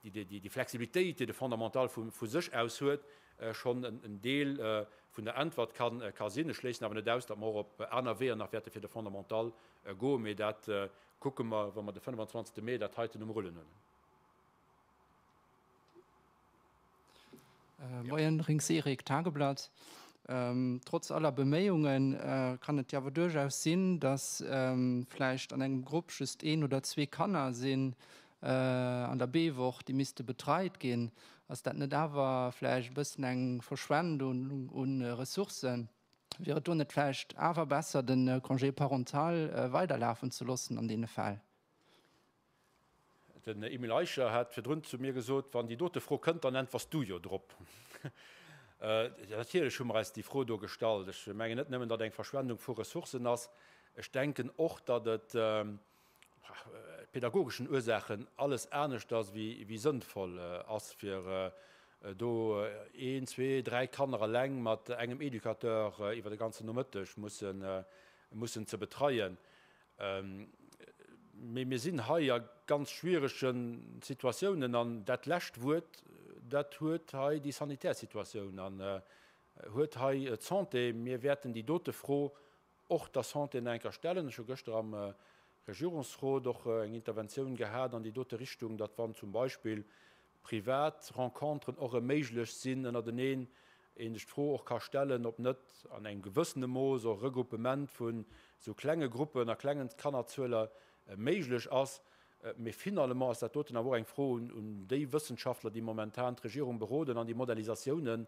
déi Flexibilitéit, déi de Fondamental vu sech aus huet, schonn en Deel vun der Äntwert ka sinn. Ech schléissen awer net aus, datt mer och op aner Weeër nach wäerte fir de Fondamental goen, mee dat kucke mer, wa mer de 25. Mee dat heiten um Rullen hunn. Moien, Rinks Eric, Tageblatt. Trotz aller Beméiunge kann et jo awer duerchaus sinn, datt vläicht an engem Grupp just een oder zwee Kanner sinn an der B-Woch, déi misste betreit ginn. Ass dat net awer vläicht e bëssen eng Verschwendung u Ressourcen? Wier et do net vläicht awer besser, de Congé parental weiderlafen ze loossen an deene Fäll? Den Emile Eicher hat virdrun zu mir gesot, Wann déi dote Fro kënnt, dann äntwers du jo drop. Natierlech hu mer eis déi Fro do gestallt. Ech mengen net nëmmen, datt eng Verschwendung vu Ressourcen ass, ech denken och, datt et pädagogeschen Ursaachen alles aneschters wéi sënnvoll ass, fir do een, zwee, dräi Kanner eleng mat engem Educateur iwwer de ganzen Nomëtteg mussen ze betreien. Mee mir sinn hei a ganz schwierege Situatiounen an dat lescht Wuert, dat huet hei déi sanitär Situatioun an huet hei d'Santé. Mir wäerten déi dote Fro och der Santé nach eng Kéier stellen. Ech hu gëschter am Regierungsrot och eng Interventioun gehat an déi dote Richtung, datt wann zum Beispill privat Renconteren och erëm méiglech sinn ënnerteneen, ee sech d'Fro och ka stellen, ob net an engem gewëssene Mooss och Regroupement vun esou klenge Gruppen a klengen Kannerzueler méiglech ass. Mee finalement ass dat doten awer och eng Fro un déi Wëssenschaftler, déi momentan d'Regierung beroden an déi Modellisatiounen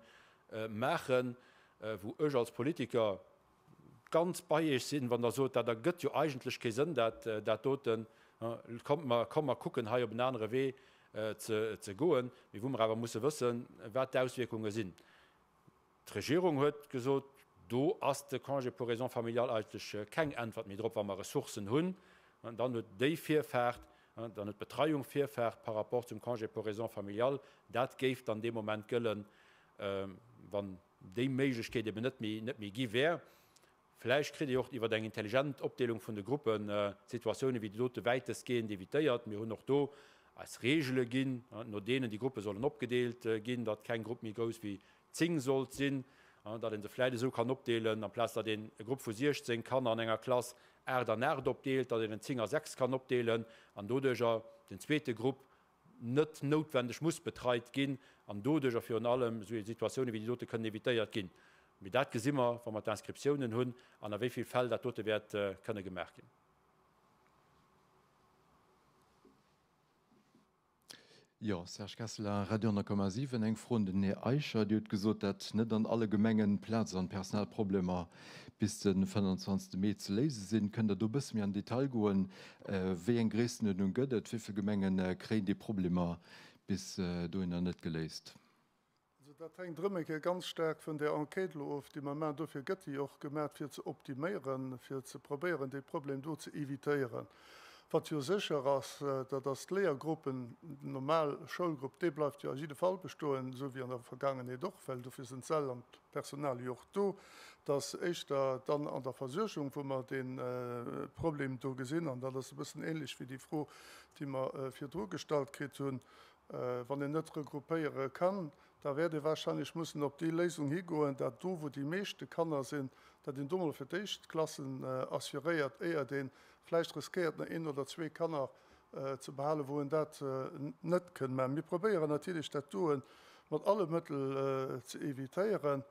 maachen, wou ech als Politiker. ganz bei Iech sinn, wann Der sot, dat ergëtt jo eigentlech kee Sënn, dat, dat doten, kommt mer, komm mer kucken hei op en anere Wee ze, ze goen, mee wou mer awer musse wëssen, wat d'Auswierkunge sinn. D'Regierung huet gesot, do ass de Congé pour raisons familiales eigentlech keng Äntwert méi drop, wa mer Ressourcen hunn, dann huet déi Virfaart, dann huet d'Betreiung Virfaart par rapport zum Congé pour raisons familiales. Dat géif dann dee Moment gëllen, wann déi Méiglechkeet eben net méi, net méi gi wär. Vläicht kritt Dir och iwwer eng intelligent Opdeelung vun de Gruppen Situatiounen wéi déi dote wäitestgehend evitéiert. Mir hunn och do eis Reegele ginn, no deenen déi Gruppe sollen opgedeelt ginn, datt keng Grupp méi grouss wéi 10 sollt sinn, datt ee se vläicht esou kann opdeelen, amplaz datt een e Grupp vu 16 Kanner an enger Klass 8 an 8 opdeelt, datt een en 10 a 6 kann opdeelen an doduerjer den zweete Grupp net noutwendeg muss betreit ginn an doduercher virun allem esou Situatioune wéi déi dote kënnen evitéiert ginn. Mee dat gesi mer, wa mer d'Inscriptiounen hunn an a wéi vill Fäll dat dote wäert kënne gemaach ginn. Jo, Serge Kesseler, Radio 10,7. Eng Fro un den Här Eicher. Dir hutt gesot, datt net an alle Gemengen Plaz an Personalproblemer bis de 25 Mee ze léise sinn. Kënnt Der do e bësse méi an den Detail goen? Wéi eng Gréisstenuerdnung gëtt et? Wéi vill Gemenge kréien déi Problemer bis dohinner net geléist? Also dat hänkt erëm eng Kéier ganz staark vun där Enquête elo of, déi mer maachen. Dofir gëtt déi och gemaach, fir ze optiméieren, fir ze probéieren, dee Problem do ze evitéieren. Wat jo sécher ass, dat ass d'Léiergruppen, den normal Schoulgrupp, dee bleift jo a jidde Fall bestoen, esou wéi an der Vergaangenheet och, well dofir sinn d'Säll an d'Personal jo och do. Et ass éischter dann an der Versuergung, wou mer dee Problem do gesinn, an dat ass e bëssen ähnlech wéi déi Fro, déi mer virdru gestallt kritt hunn. Wann een net regroupéiere kann, da wäert ee wahrscheinlech mussen op déi Léisung higoen, dat do, wou déi meeschte Kanner sinn, dat een do mol fir d'éischt d'Klassen assuréiert, éiert ee vläicht riskéiert, nach een oder zwee Kanner ze behalen, wou een dat net kënn maachen. Mir probéieren natierlech, dat doe mat alle Mëttel ze evitéieren.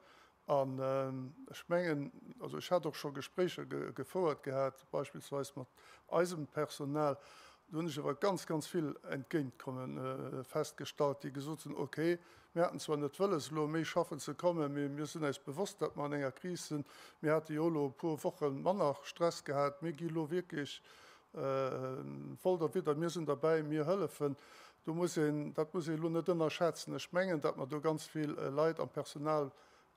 An ech mengen, also ech hat och scho Gespréicher gefouert gehat, beispillsweis mat eisem Personal, do hunn ech awer ganz, ganz vill Entgéintkomme festgestallt, déi gesot hunn, okay, mir haten zwar net wëlles elo méi schaffen ze kommen, mee mir sinn eis bewosst, datt mer an enger Kris sinn, mir hate jo elo e puer Woche manner Stress gehat, mir gi elo wierklech voll derwidder, mir sinn derbäi, mir hëllefen. Do muss een, dat muss ee elo net ënnerschätzen. Ech mengen, datt mer do ganz vill Leit am Personal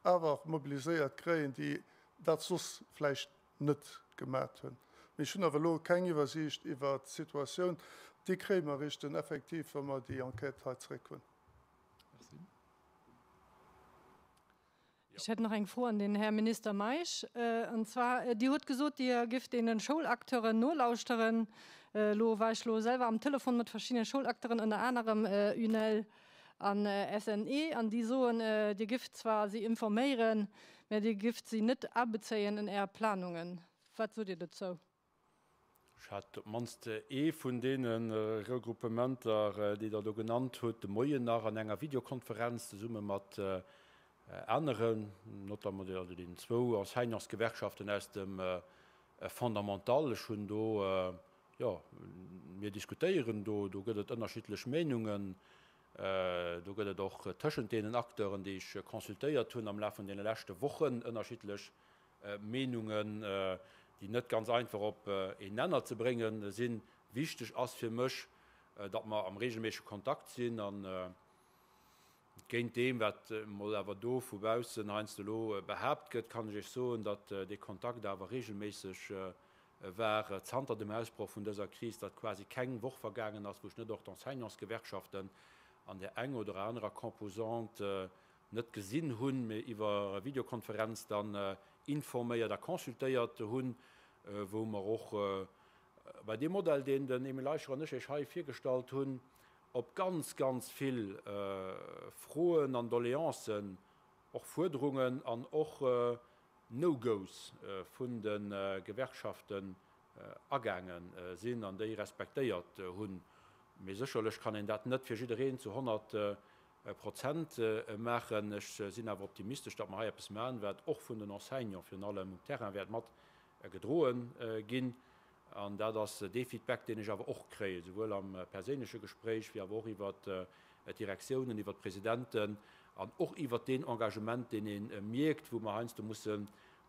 awer mobiliséiert kréien, déi dat soss vläicht net gemat hunn. Mee ech hunn awer elo keng Iwwersiicht iwwert d'Situatioun. Déi kréie mer eréischt dann effektiv, wa mer déi Enquête hei zréck hunn. Merci. Ech hätt nach eng Fro an den Här Minister Meisch. An zwar, Dir hutt gesot, Dir gifft deene Schoulacteuren nolauschteren. Elo war ech elo selwer am Telefon mat verschiddene Schoulacteuren, ënner anerem UNEL an SNE, an déi soen, Dir gifft zwar si informéieren, mä Dir gifft si net abezéien en Är Planungen. Wat sot Dir dozou? Ech hat op d'mannst ee vun deene Regruppementer, déi Der do genannt hutt, de Moien nach an enger Videokonferenz zesumme mat aneren, notamment deenen zwou Enseignantsgewerkschaften aus dem Fondamental. Ech hunn do, jo, mir diskutéieren do, do gëtt et ënnerschiddlech Meenungen, do gëtt et och tëschent deenen Acteuren, déi ech consultéiert hunn am Laf vun deene leschte Wochen, ënnerschiddlech Meenungen, déi net ganz einfach op een Nenner ze bréngen sinn. Wichteg ass fir mech, datt mer am regelméissege Kontakt sinn an géint deem, wat emol awer do vu baussen heiansdo elo behaapt gëtt, kann ech Iech soen, datt dee Kontakt awer regelméisseg war zanter dem Ausbroch vun dëser Kris, datt quasi keng Woch vergaangen ass, wou ech net och d'Enseignantsgewerkschaften an där eng oder anerer Composante net gesinn hunn, mee iwwer Videokonferenz dann informéiert a consultéiert hunn, wou mer och bei deem Modell, deen den Emile Eicher an ech Iech hei virgestallt hunn, op ganz, ganz vill Froen an Doleancen, och Fuerderungen an och No-Gos vun de Gewerkschaften agaange sinn an déi respektéiert hunn. Mee sécherlech kann een dat net fir jiddereen zu 100 Prozent maachen. Ech sinn awer optimistesch, datt mer hei eppes maachen, wat och vun den Enseignants virun allem um Terrain wäert mat gedroe ginn. An dat ass dee Feedback, deen ech awer och kréien, souwuel am perséinleche Gespréich wéi awer och iwwert d'Direktiounen, iwwert d'Presidenten an och iwwert deen Engagement, deen ee mierkt, wou mer heiansdo musse.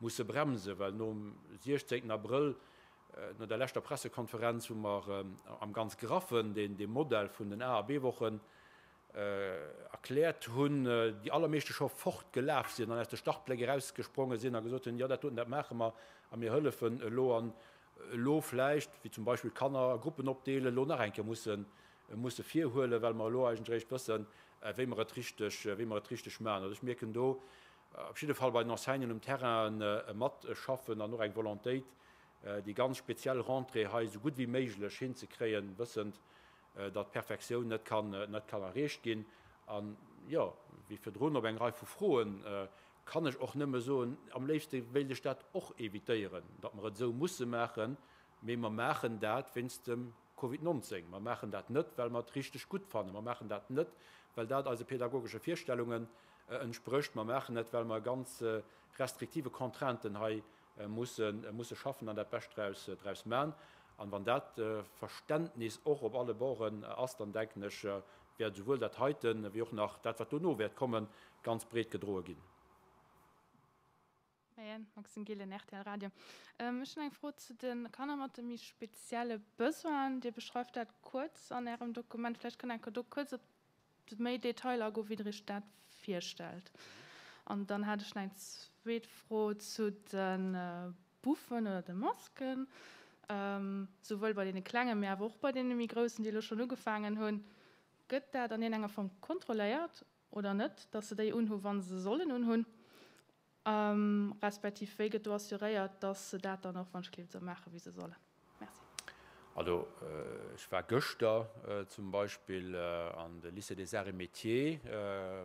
musse bremsen, well nom 16 Abrëll, no der leschter Pressekonferenz, wou mer am ganz Graffen dee Modell vun den A a B-Wochen erkläert hunn, déi allermeeschte scho fortgelaf sinn an aus de Startbléck erausgespronge sinn a gesot hunn, jo dat doten, dat maache mer a mir hëllefen elo. An elo vläicht, wéi zum Beispill d'Kanner a Gruppen opdeelen, elo nach eng Kéier musse musse virhuelen, well mer elo eigentlech eréischt wëssen, wéi mer et richteg, wéi mer et richteg maachen. Also ech mierken do op jidde Fall bei den Enseignanten um Terrain e Matschaffen an och eng Volontéit, déi ganz speziell Rentrée hei esou gutt wéi méiglech hinzekréien, wëssend, datt d'Perfektioun net kann, net kann erreecht ginn. An, jo, wéi virdrun op eng Rei vu Froen kann ech och nëmme soen, am léifste wéilt ech dat och évitéieren, datt mer et esou musse maachen, mee mer maachen dat wéinst dem Covid 19. Mer maachen dat net, well mer et richteg gutt fannen. Mer maachen dat net, well dat eise pedagogesche Virstellungen entsprécht. Mer maachen et, well mer ganz restriktive Contrainten hei musse schaffen an dat Bescht draus man. An wann dat Verständnis och op alle Borden ass, dann denken ech, wäert esouwuel dat heiten, wéi och nach dat, wat dono wäert kommen, ganz breet gedroe ginn. Moien, Maxime Gillen, rtl Radio. Ech hunn eng Fro zu de Kanner mat de méi spezielle Besoinen. Dir beschreift dat kuerz an Ärem Dokument. Vläicht kënnt Der enker do kuerz op méi Detailer agoen, wéi Der Iech dat virstellt. An dann hätt ech nach eng zweet Fro zu de Buffen oder de Masken, souwuel bei deene Klengen, mee awer och bei deene méi Groussen, déi elo schonn ugefaangen hunn. Gëtt dat an iergendenger Form kontrolléiert oder net, dass se déi unhu wa se se sollen unhunn? Respektiv wéi gëtt do assuréiert, dass se dat dann och wann ech gleeft esou maachen, wéi se sollen? Merci. Also ech war gëschter zum Beispill an de Lycée des Arts et Métiers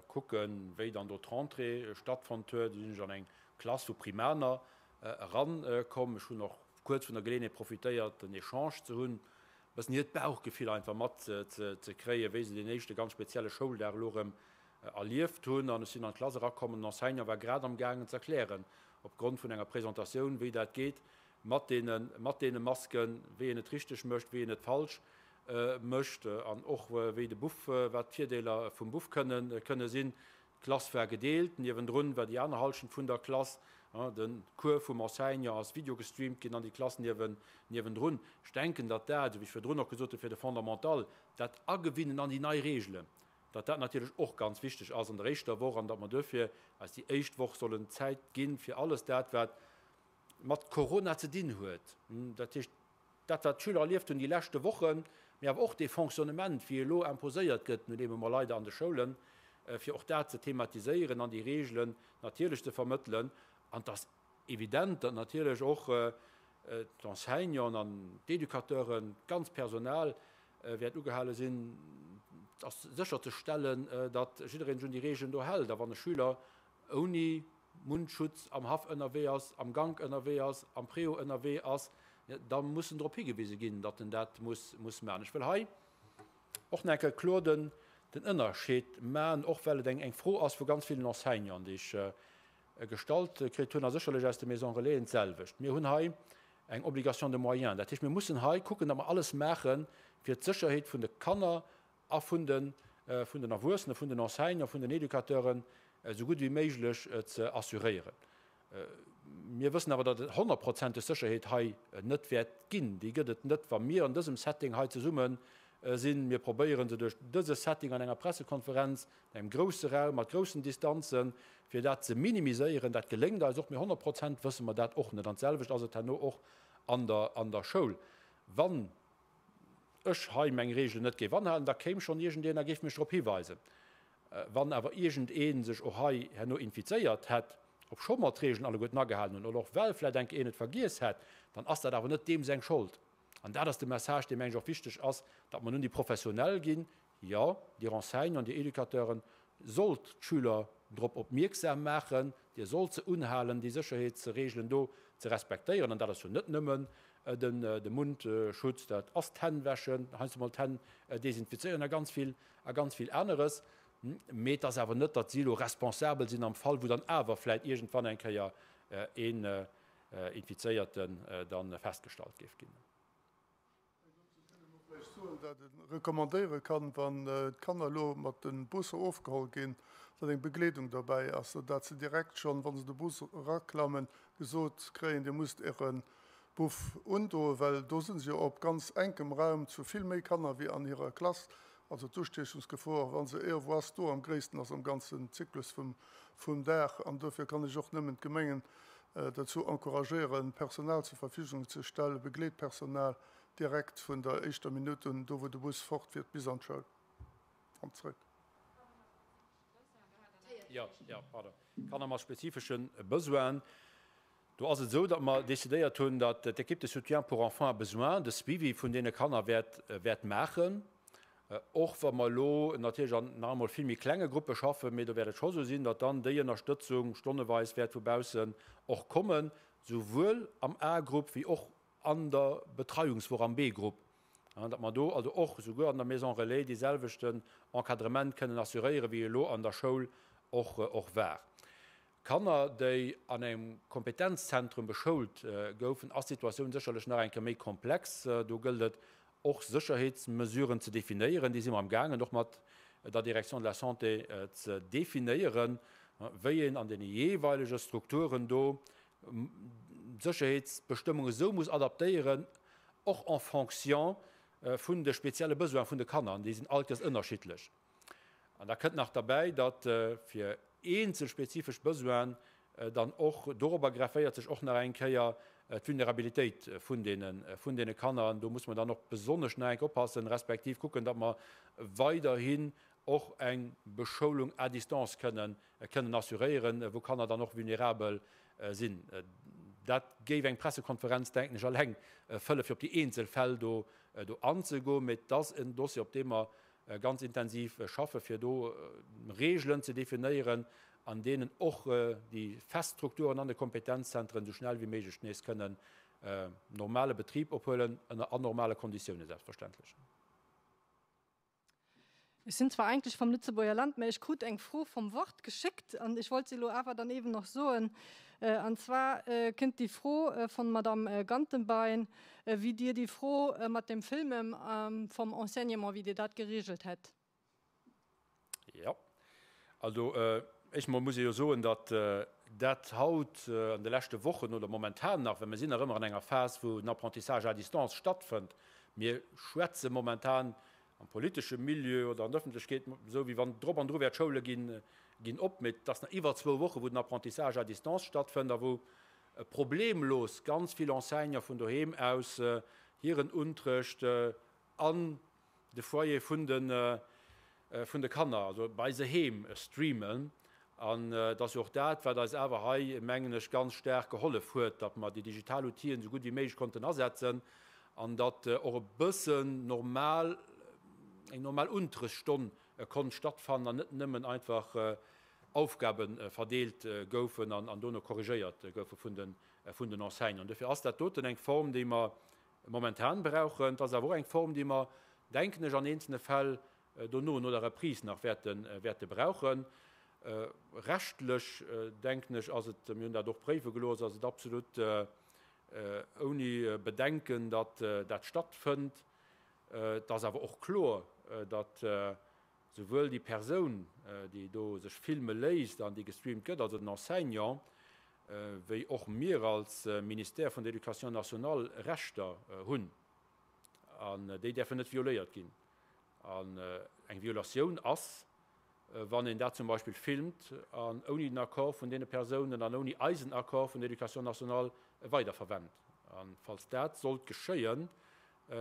kucken, wéi dann do d'Rentrée stattfonnt huet. Do sinn ech an eng Klass vu Primaner erankomm. Ech hunn och kuerz vun der Geleeënheet profitéiert, en Echange ze hunn, e bëssen hiert Bauchgefill einfach mat ze kréien, wéi se deen éischte ganz spezielle Schouldag elo erëm erlieft hunn. An ech sinn an d'Klass erakomm an den Enseignant war grad am gaangen ze erklären, opgrond vun enger Presentatioun, wéi dat geet mat deene, mat deene Masken, wéi een et richteg mécht, wéi een et falsch mécht an och wéi de Buff, wat d'Virdeeler vum Buff kënnen, kënne sinn. D'Klass war gedeelt, niewendrun war déi aner Hallschent vun der Klass. De Cours vum Enseignant ass videogestreamt ginn an déi Klass niewen, niewendrun. Ech denken, datt dat, esou wéi ech virdrun och gesot hunn, fir de Fondamental, dat Agewinnen an déi nei Regelen, datt dat natierlech och ganz wichteg ass an der éischter Woch an datt mer duerfir eis déi éischt Woch sollen Zäit ginn, fir alles dat, wat mat Corona ze dinn huet, dat heescht dat, wat d'Schüler erlieft hunn déi leschte Wochen, mee awer och dee Fonctionnement, wéi e lo imposéiert gëtt, nun eebe mol leider an de Schoulen, fir och dat ze thematiséieren an déi Regeln natierlech ze vermëttelen. An et ass evident, datt natierlech och d'Enseignanten an d'Educateuren, d'ganz Personal wäert ugehale sinn, sécherzestellen, datt jiddereen sech un déi Regeln do hält. A wann e Schüler ouni Mundschutz am Haff ënnerwee ass, am Gank ënnerwee ass, am Préau ënnerwee ass, da muss en drop higewise ginn, datt en dat muss maachen. Ech wëll hei och nach eng Kéier kloer den Ënnerscheed maachen, och well et eng Fro ass vu ganz villen Enseignanten, déi ech gestallt kritt hunn, a sécherlech aus de Maisons Relaisen d'selwecht. Mir hunn hei eng Obligation de moyens. Dat heescht, mir mussen hei kucken, datt mer alles maachen, fir d'Sécherheet vun de Kanner a vun de vun den Erwuessenen, vun den Enseignanten, vun den Educateuren esou gutt wéi méiglech ze assuréieren. Mir wëssen awer, datt et honnertprozenteg Sécherheet hei net wäert ginn. Déi gëtt et net, wa mir an dësem Setting hei zesumme sinn. Mir probéiere se duerch dëse Setting an enger Pressekonferenz, an engem grousse Raum, mat groussen Distanzen, fir dat ze minimiséieren. Dat geléngt eis och, mee 100% wësse mer dat och net. An d'selwecht ass et herno och an der, an der Schoul. Wann ech hei meng Reegelen net géif anhalen, da kéim schonn iergendeen a géif mech drop hiweisen. Wann awer iergendee sech och hei herno infizéiert hätt, obscho mer d'Reegelen alleguerten agehalen hunn, oder och well vläicht enk een et vergiess hätt, dann ass dat awer net deem seng Schold. An dat ass de Message, dee mengen ech och wichteg ass, datt mer nun déi Professionell ginn, jo, Dir Enseignanten, Dir Educateuren sollt d'Schüler drop opmierksam maachen, Dir sollt se unhalen, déi Sécherheetsreegelen do ze respektéieren. An dat ass jo net nëmmen de Mundschutz, dat ass d'Hänn wäschen, heiansdo mol d'Hänn desinfizéieren a ganz vill a ganz vill aneres. Mee et ass awer net, datt si elo responsabel sinn am Fall, wou dann awer vläicht iergendwann eng Kéier een Infizéierten da festgestallt géif ginn. Dozou kann een och vläicht soen, dat e recommandéiere kann, wann d'Kanner elo mat de Busser ofgeholl ginn, datt eng Begleedung derbäi ass, soudatt se direkt schonn, wa se de Bus eraklammen, gesot kréien, Dir musst Äre Buff undoen, well do si se jo op ganz enkem Raum zu vill méi Kanner wéi an hirer Klass. Also d'Ustiechungsgefor, wa se iergendwou ass, do am gréissten ass am ganzen Zyklus vum Dag. An dofir kann ech och nëmmen d'Gemengen dozou encouragéieren, Personal zur Verfügung ze stellen, Begleetpersonal, direkt vun der éischter Minutt un, do wou de Bus fortfiert, bis an d'Schoul an zrëck. Jo, jo, pardon. Kanner mat spezifesche Besoinen. Do ass et esou, datt mer decidéiert hunn, datt d'Équipe de soutien pour enfants à besoins de Suivi vun deene Kanner wäert, wäert maachen. Och wa mer elo natierlech an nach emol vill méi klenge Gruppe schaffen, mee do wäert et scho sou sinn, datt dann déi Ënnerstëtzung stonneweis wäert vu baussen och kommen, souwuel am A-Grupp wéi och an der Betreiungswoch am B-Grupp, datt mer do also och souguer an der Maison relais dee selwechten Encadrement kënnen assuréieren, wéi elo an der Schoul och, och war. Kanner, déi an engem Kompetenzzentrum beschoult goufen, ass d'Situatioun sécherlech nach eng Kéier méi komplex. Do gëllt et och Sécherheetsmesuren ze definéieren. Déi si mer am gaangen och mat der Direction de la Santé ze definéieren, wéi een an deene jeeweilege Strukturen do d'Sécherheetsbestëmmung esou muss adaptéieren, och en fonction vun de spezielle Besoine vun de Kanner, an déi sinn all Kéiers ënnerschiddlech. An da kënnt nach derbäi, datt fir eenzel spezifesch Besoinen dann och dorobber grefféiert sech och nach eng Kéier d'Vulnerabilitéit vun deene Kanner. An do muss mer dann och besonnesch nach eng Kéier oppassen, respektiv kucken, datt mer weiderhin och eng Beschoulung à distance kënnen kënnen assuréieren, wou Kanner dann och vulnerabel sinn. Dat géif eng Pressekonferenz, denken ech, alleng fëlle fir op déi eenzel Fäll do anzegoen. Mee et ass en Dossier, op deem mer ganz intensiv schaffen, fir do Regeln ze definéieren, an deenen och déi fest Strukturen an de Kompetenzzentren esou schnell wéi méiglech nees kënnen normale Betrib ophuelen, ënner anormale Konditiounen selbstverständlech. Ech sinn zwar eigentlech vom Lëtzebuerger Land, mä ech krut eng Fro vom Wort geschéckt an ech wollt se elo awer dann eben nach soen. An zwar kënnt déi Fro von Madame Gantenbein, wéi Dir déi Fro mat dem Filmen vom Enseignement, wéi Dir dat geregelt hätt. Jo, also éischt emol muss ee jo soen, datt dat haut an de leschte Wochen oder momentan nach, well mir sinn nach ëmmer an enger Phas, wou den Apprentissage à distance stattfënnt, mir schwätze momentan am politesche Milieu oder an der Ëffentlechkeet, esou wéi wann drop an dru wär, d'Schoule ginn op, mee et ass nach iwwer zwou Woche wou den Apprentissage à distance stattfënnt a wou problemlos ganz vill Enseignant vun doheem aus hiren Unterrecht an de Foyer vun de Kanner, also bei se heem streamen. An et ass jo och dat, wat eis awer hei, mengen ech, ganz staark gehollef huet, datt mer déi digital Outile esou gutt wéi méiglech konnten asetzen an datt och e bëssen normal, eng normal Unterrechtsstonn konnt stattfannen an net nëmmen einfach Aufgabe verdeelt goufen an dono korrigéiert goufe vun den Enseignanten. Dofir ass dat doten eng Form, déi mer momentan brauchen. Et ass awer och eng Form, déi mer, denken ech, an eenzelne Fäll dono no der Reprise nach wäerte brauchen. Rechtlech, denken ech, ass et, mir hunn dat och préiwe gelooss, ass et absolut ouni Bedenken, datt dat stattfënnt. Et ass awer och kloer, datt souwuel déi Persoun, déi do sech filme léisst an déi gestreamt gëtt, also den Enseignant, wéi och mir als Ministère vun der Éducation nationale Rechter hunn. An déi däerfen net violéiert ginn. An eng Violatioun ass, wann een dat zum Beispill filmt an ouni den Accord vun deene Persounen an ouni eisen Accord vun der Éducation nationale weiderverwennt. A falls dat sollt geschéien,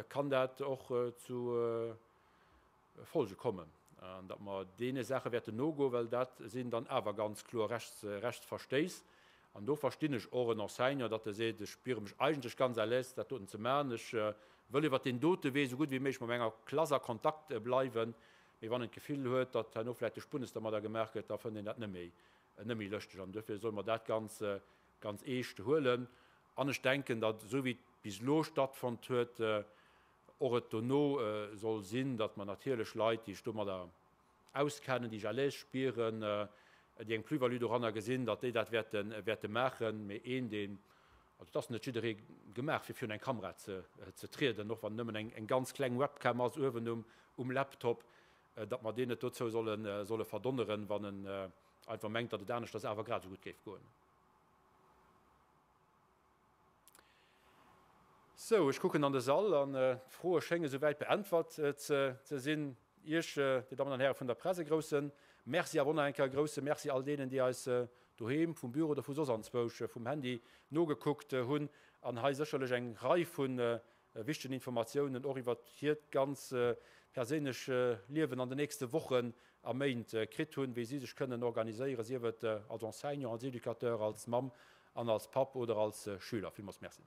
kann dat och zu Folge kommen, an datt mer deene Saache wäerten nogoen, well dat sinn dann awer ganz kloer Rechtsverstéiss. An do verstinn ech och en Enseignant, datt e seet, ech spiere mech eigentlech ganz à l'aise, dat doten ze maachen, ech wëll iwwert deen dote Wee esou gutt wéi méiglech mat menger Klass a Kontakt bleiwen. Mee wann en d'Gefill huet, datt herno vläicht de Spunnes dermadder gemaach gëtt, da fënnt een dat net méi, net méi lëschteg. An duerfir solle mer dat ganz, ganz eescht huelen. An ech denken, datt esou wéi et bis elo stattfonnt huet, och et dono soll sinn, datt mer natierlech Leit, déi sech domadder auskennen, déi sech à l'aise spieren, déi eng Plus-value doranner gesinn, datt déi dat wäerte wäerte maachen. Mee een, deen, also et ass net jidderee gemaach, fir virun eng Kamera ze ze trieden, och wann nëmmen eng eng ganz kleng Webcam ass uewen um um Laptop, datt mer deen net dozou solle solle verdonneren, wann en einfach mengt, datt et aneschters awer grad esou gutt géif goen. Sou, ech kucken an de Sall an d'Froe schénge souwäit beäntwert ze sinn. Iech, Dir Dammen an Häre vun der Press, e grousse Merci, awer och nach eng Kéier e grousse Merci all deenen, déi eis doheem, vum Büro oder vu soss anzwousch vum Handy nogekuckt hunn an hei sécherlech eng Rei vu wichtegen Informatiounen och iwwert hiert ganz perséinlech Liewen an den nächste Wochen a Méint kritt hunn, wéi si sech kënnen organiséieren, sief et als Enseignant, als Educateur, als Mamm an als Papp oder als Schüler. Villmools Merci.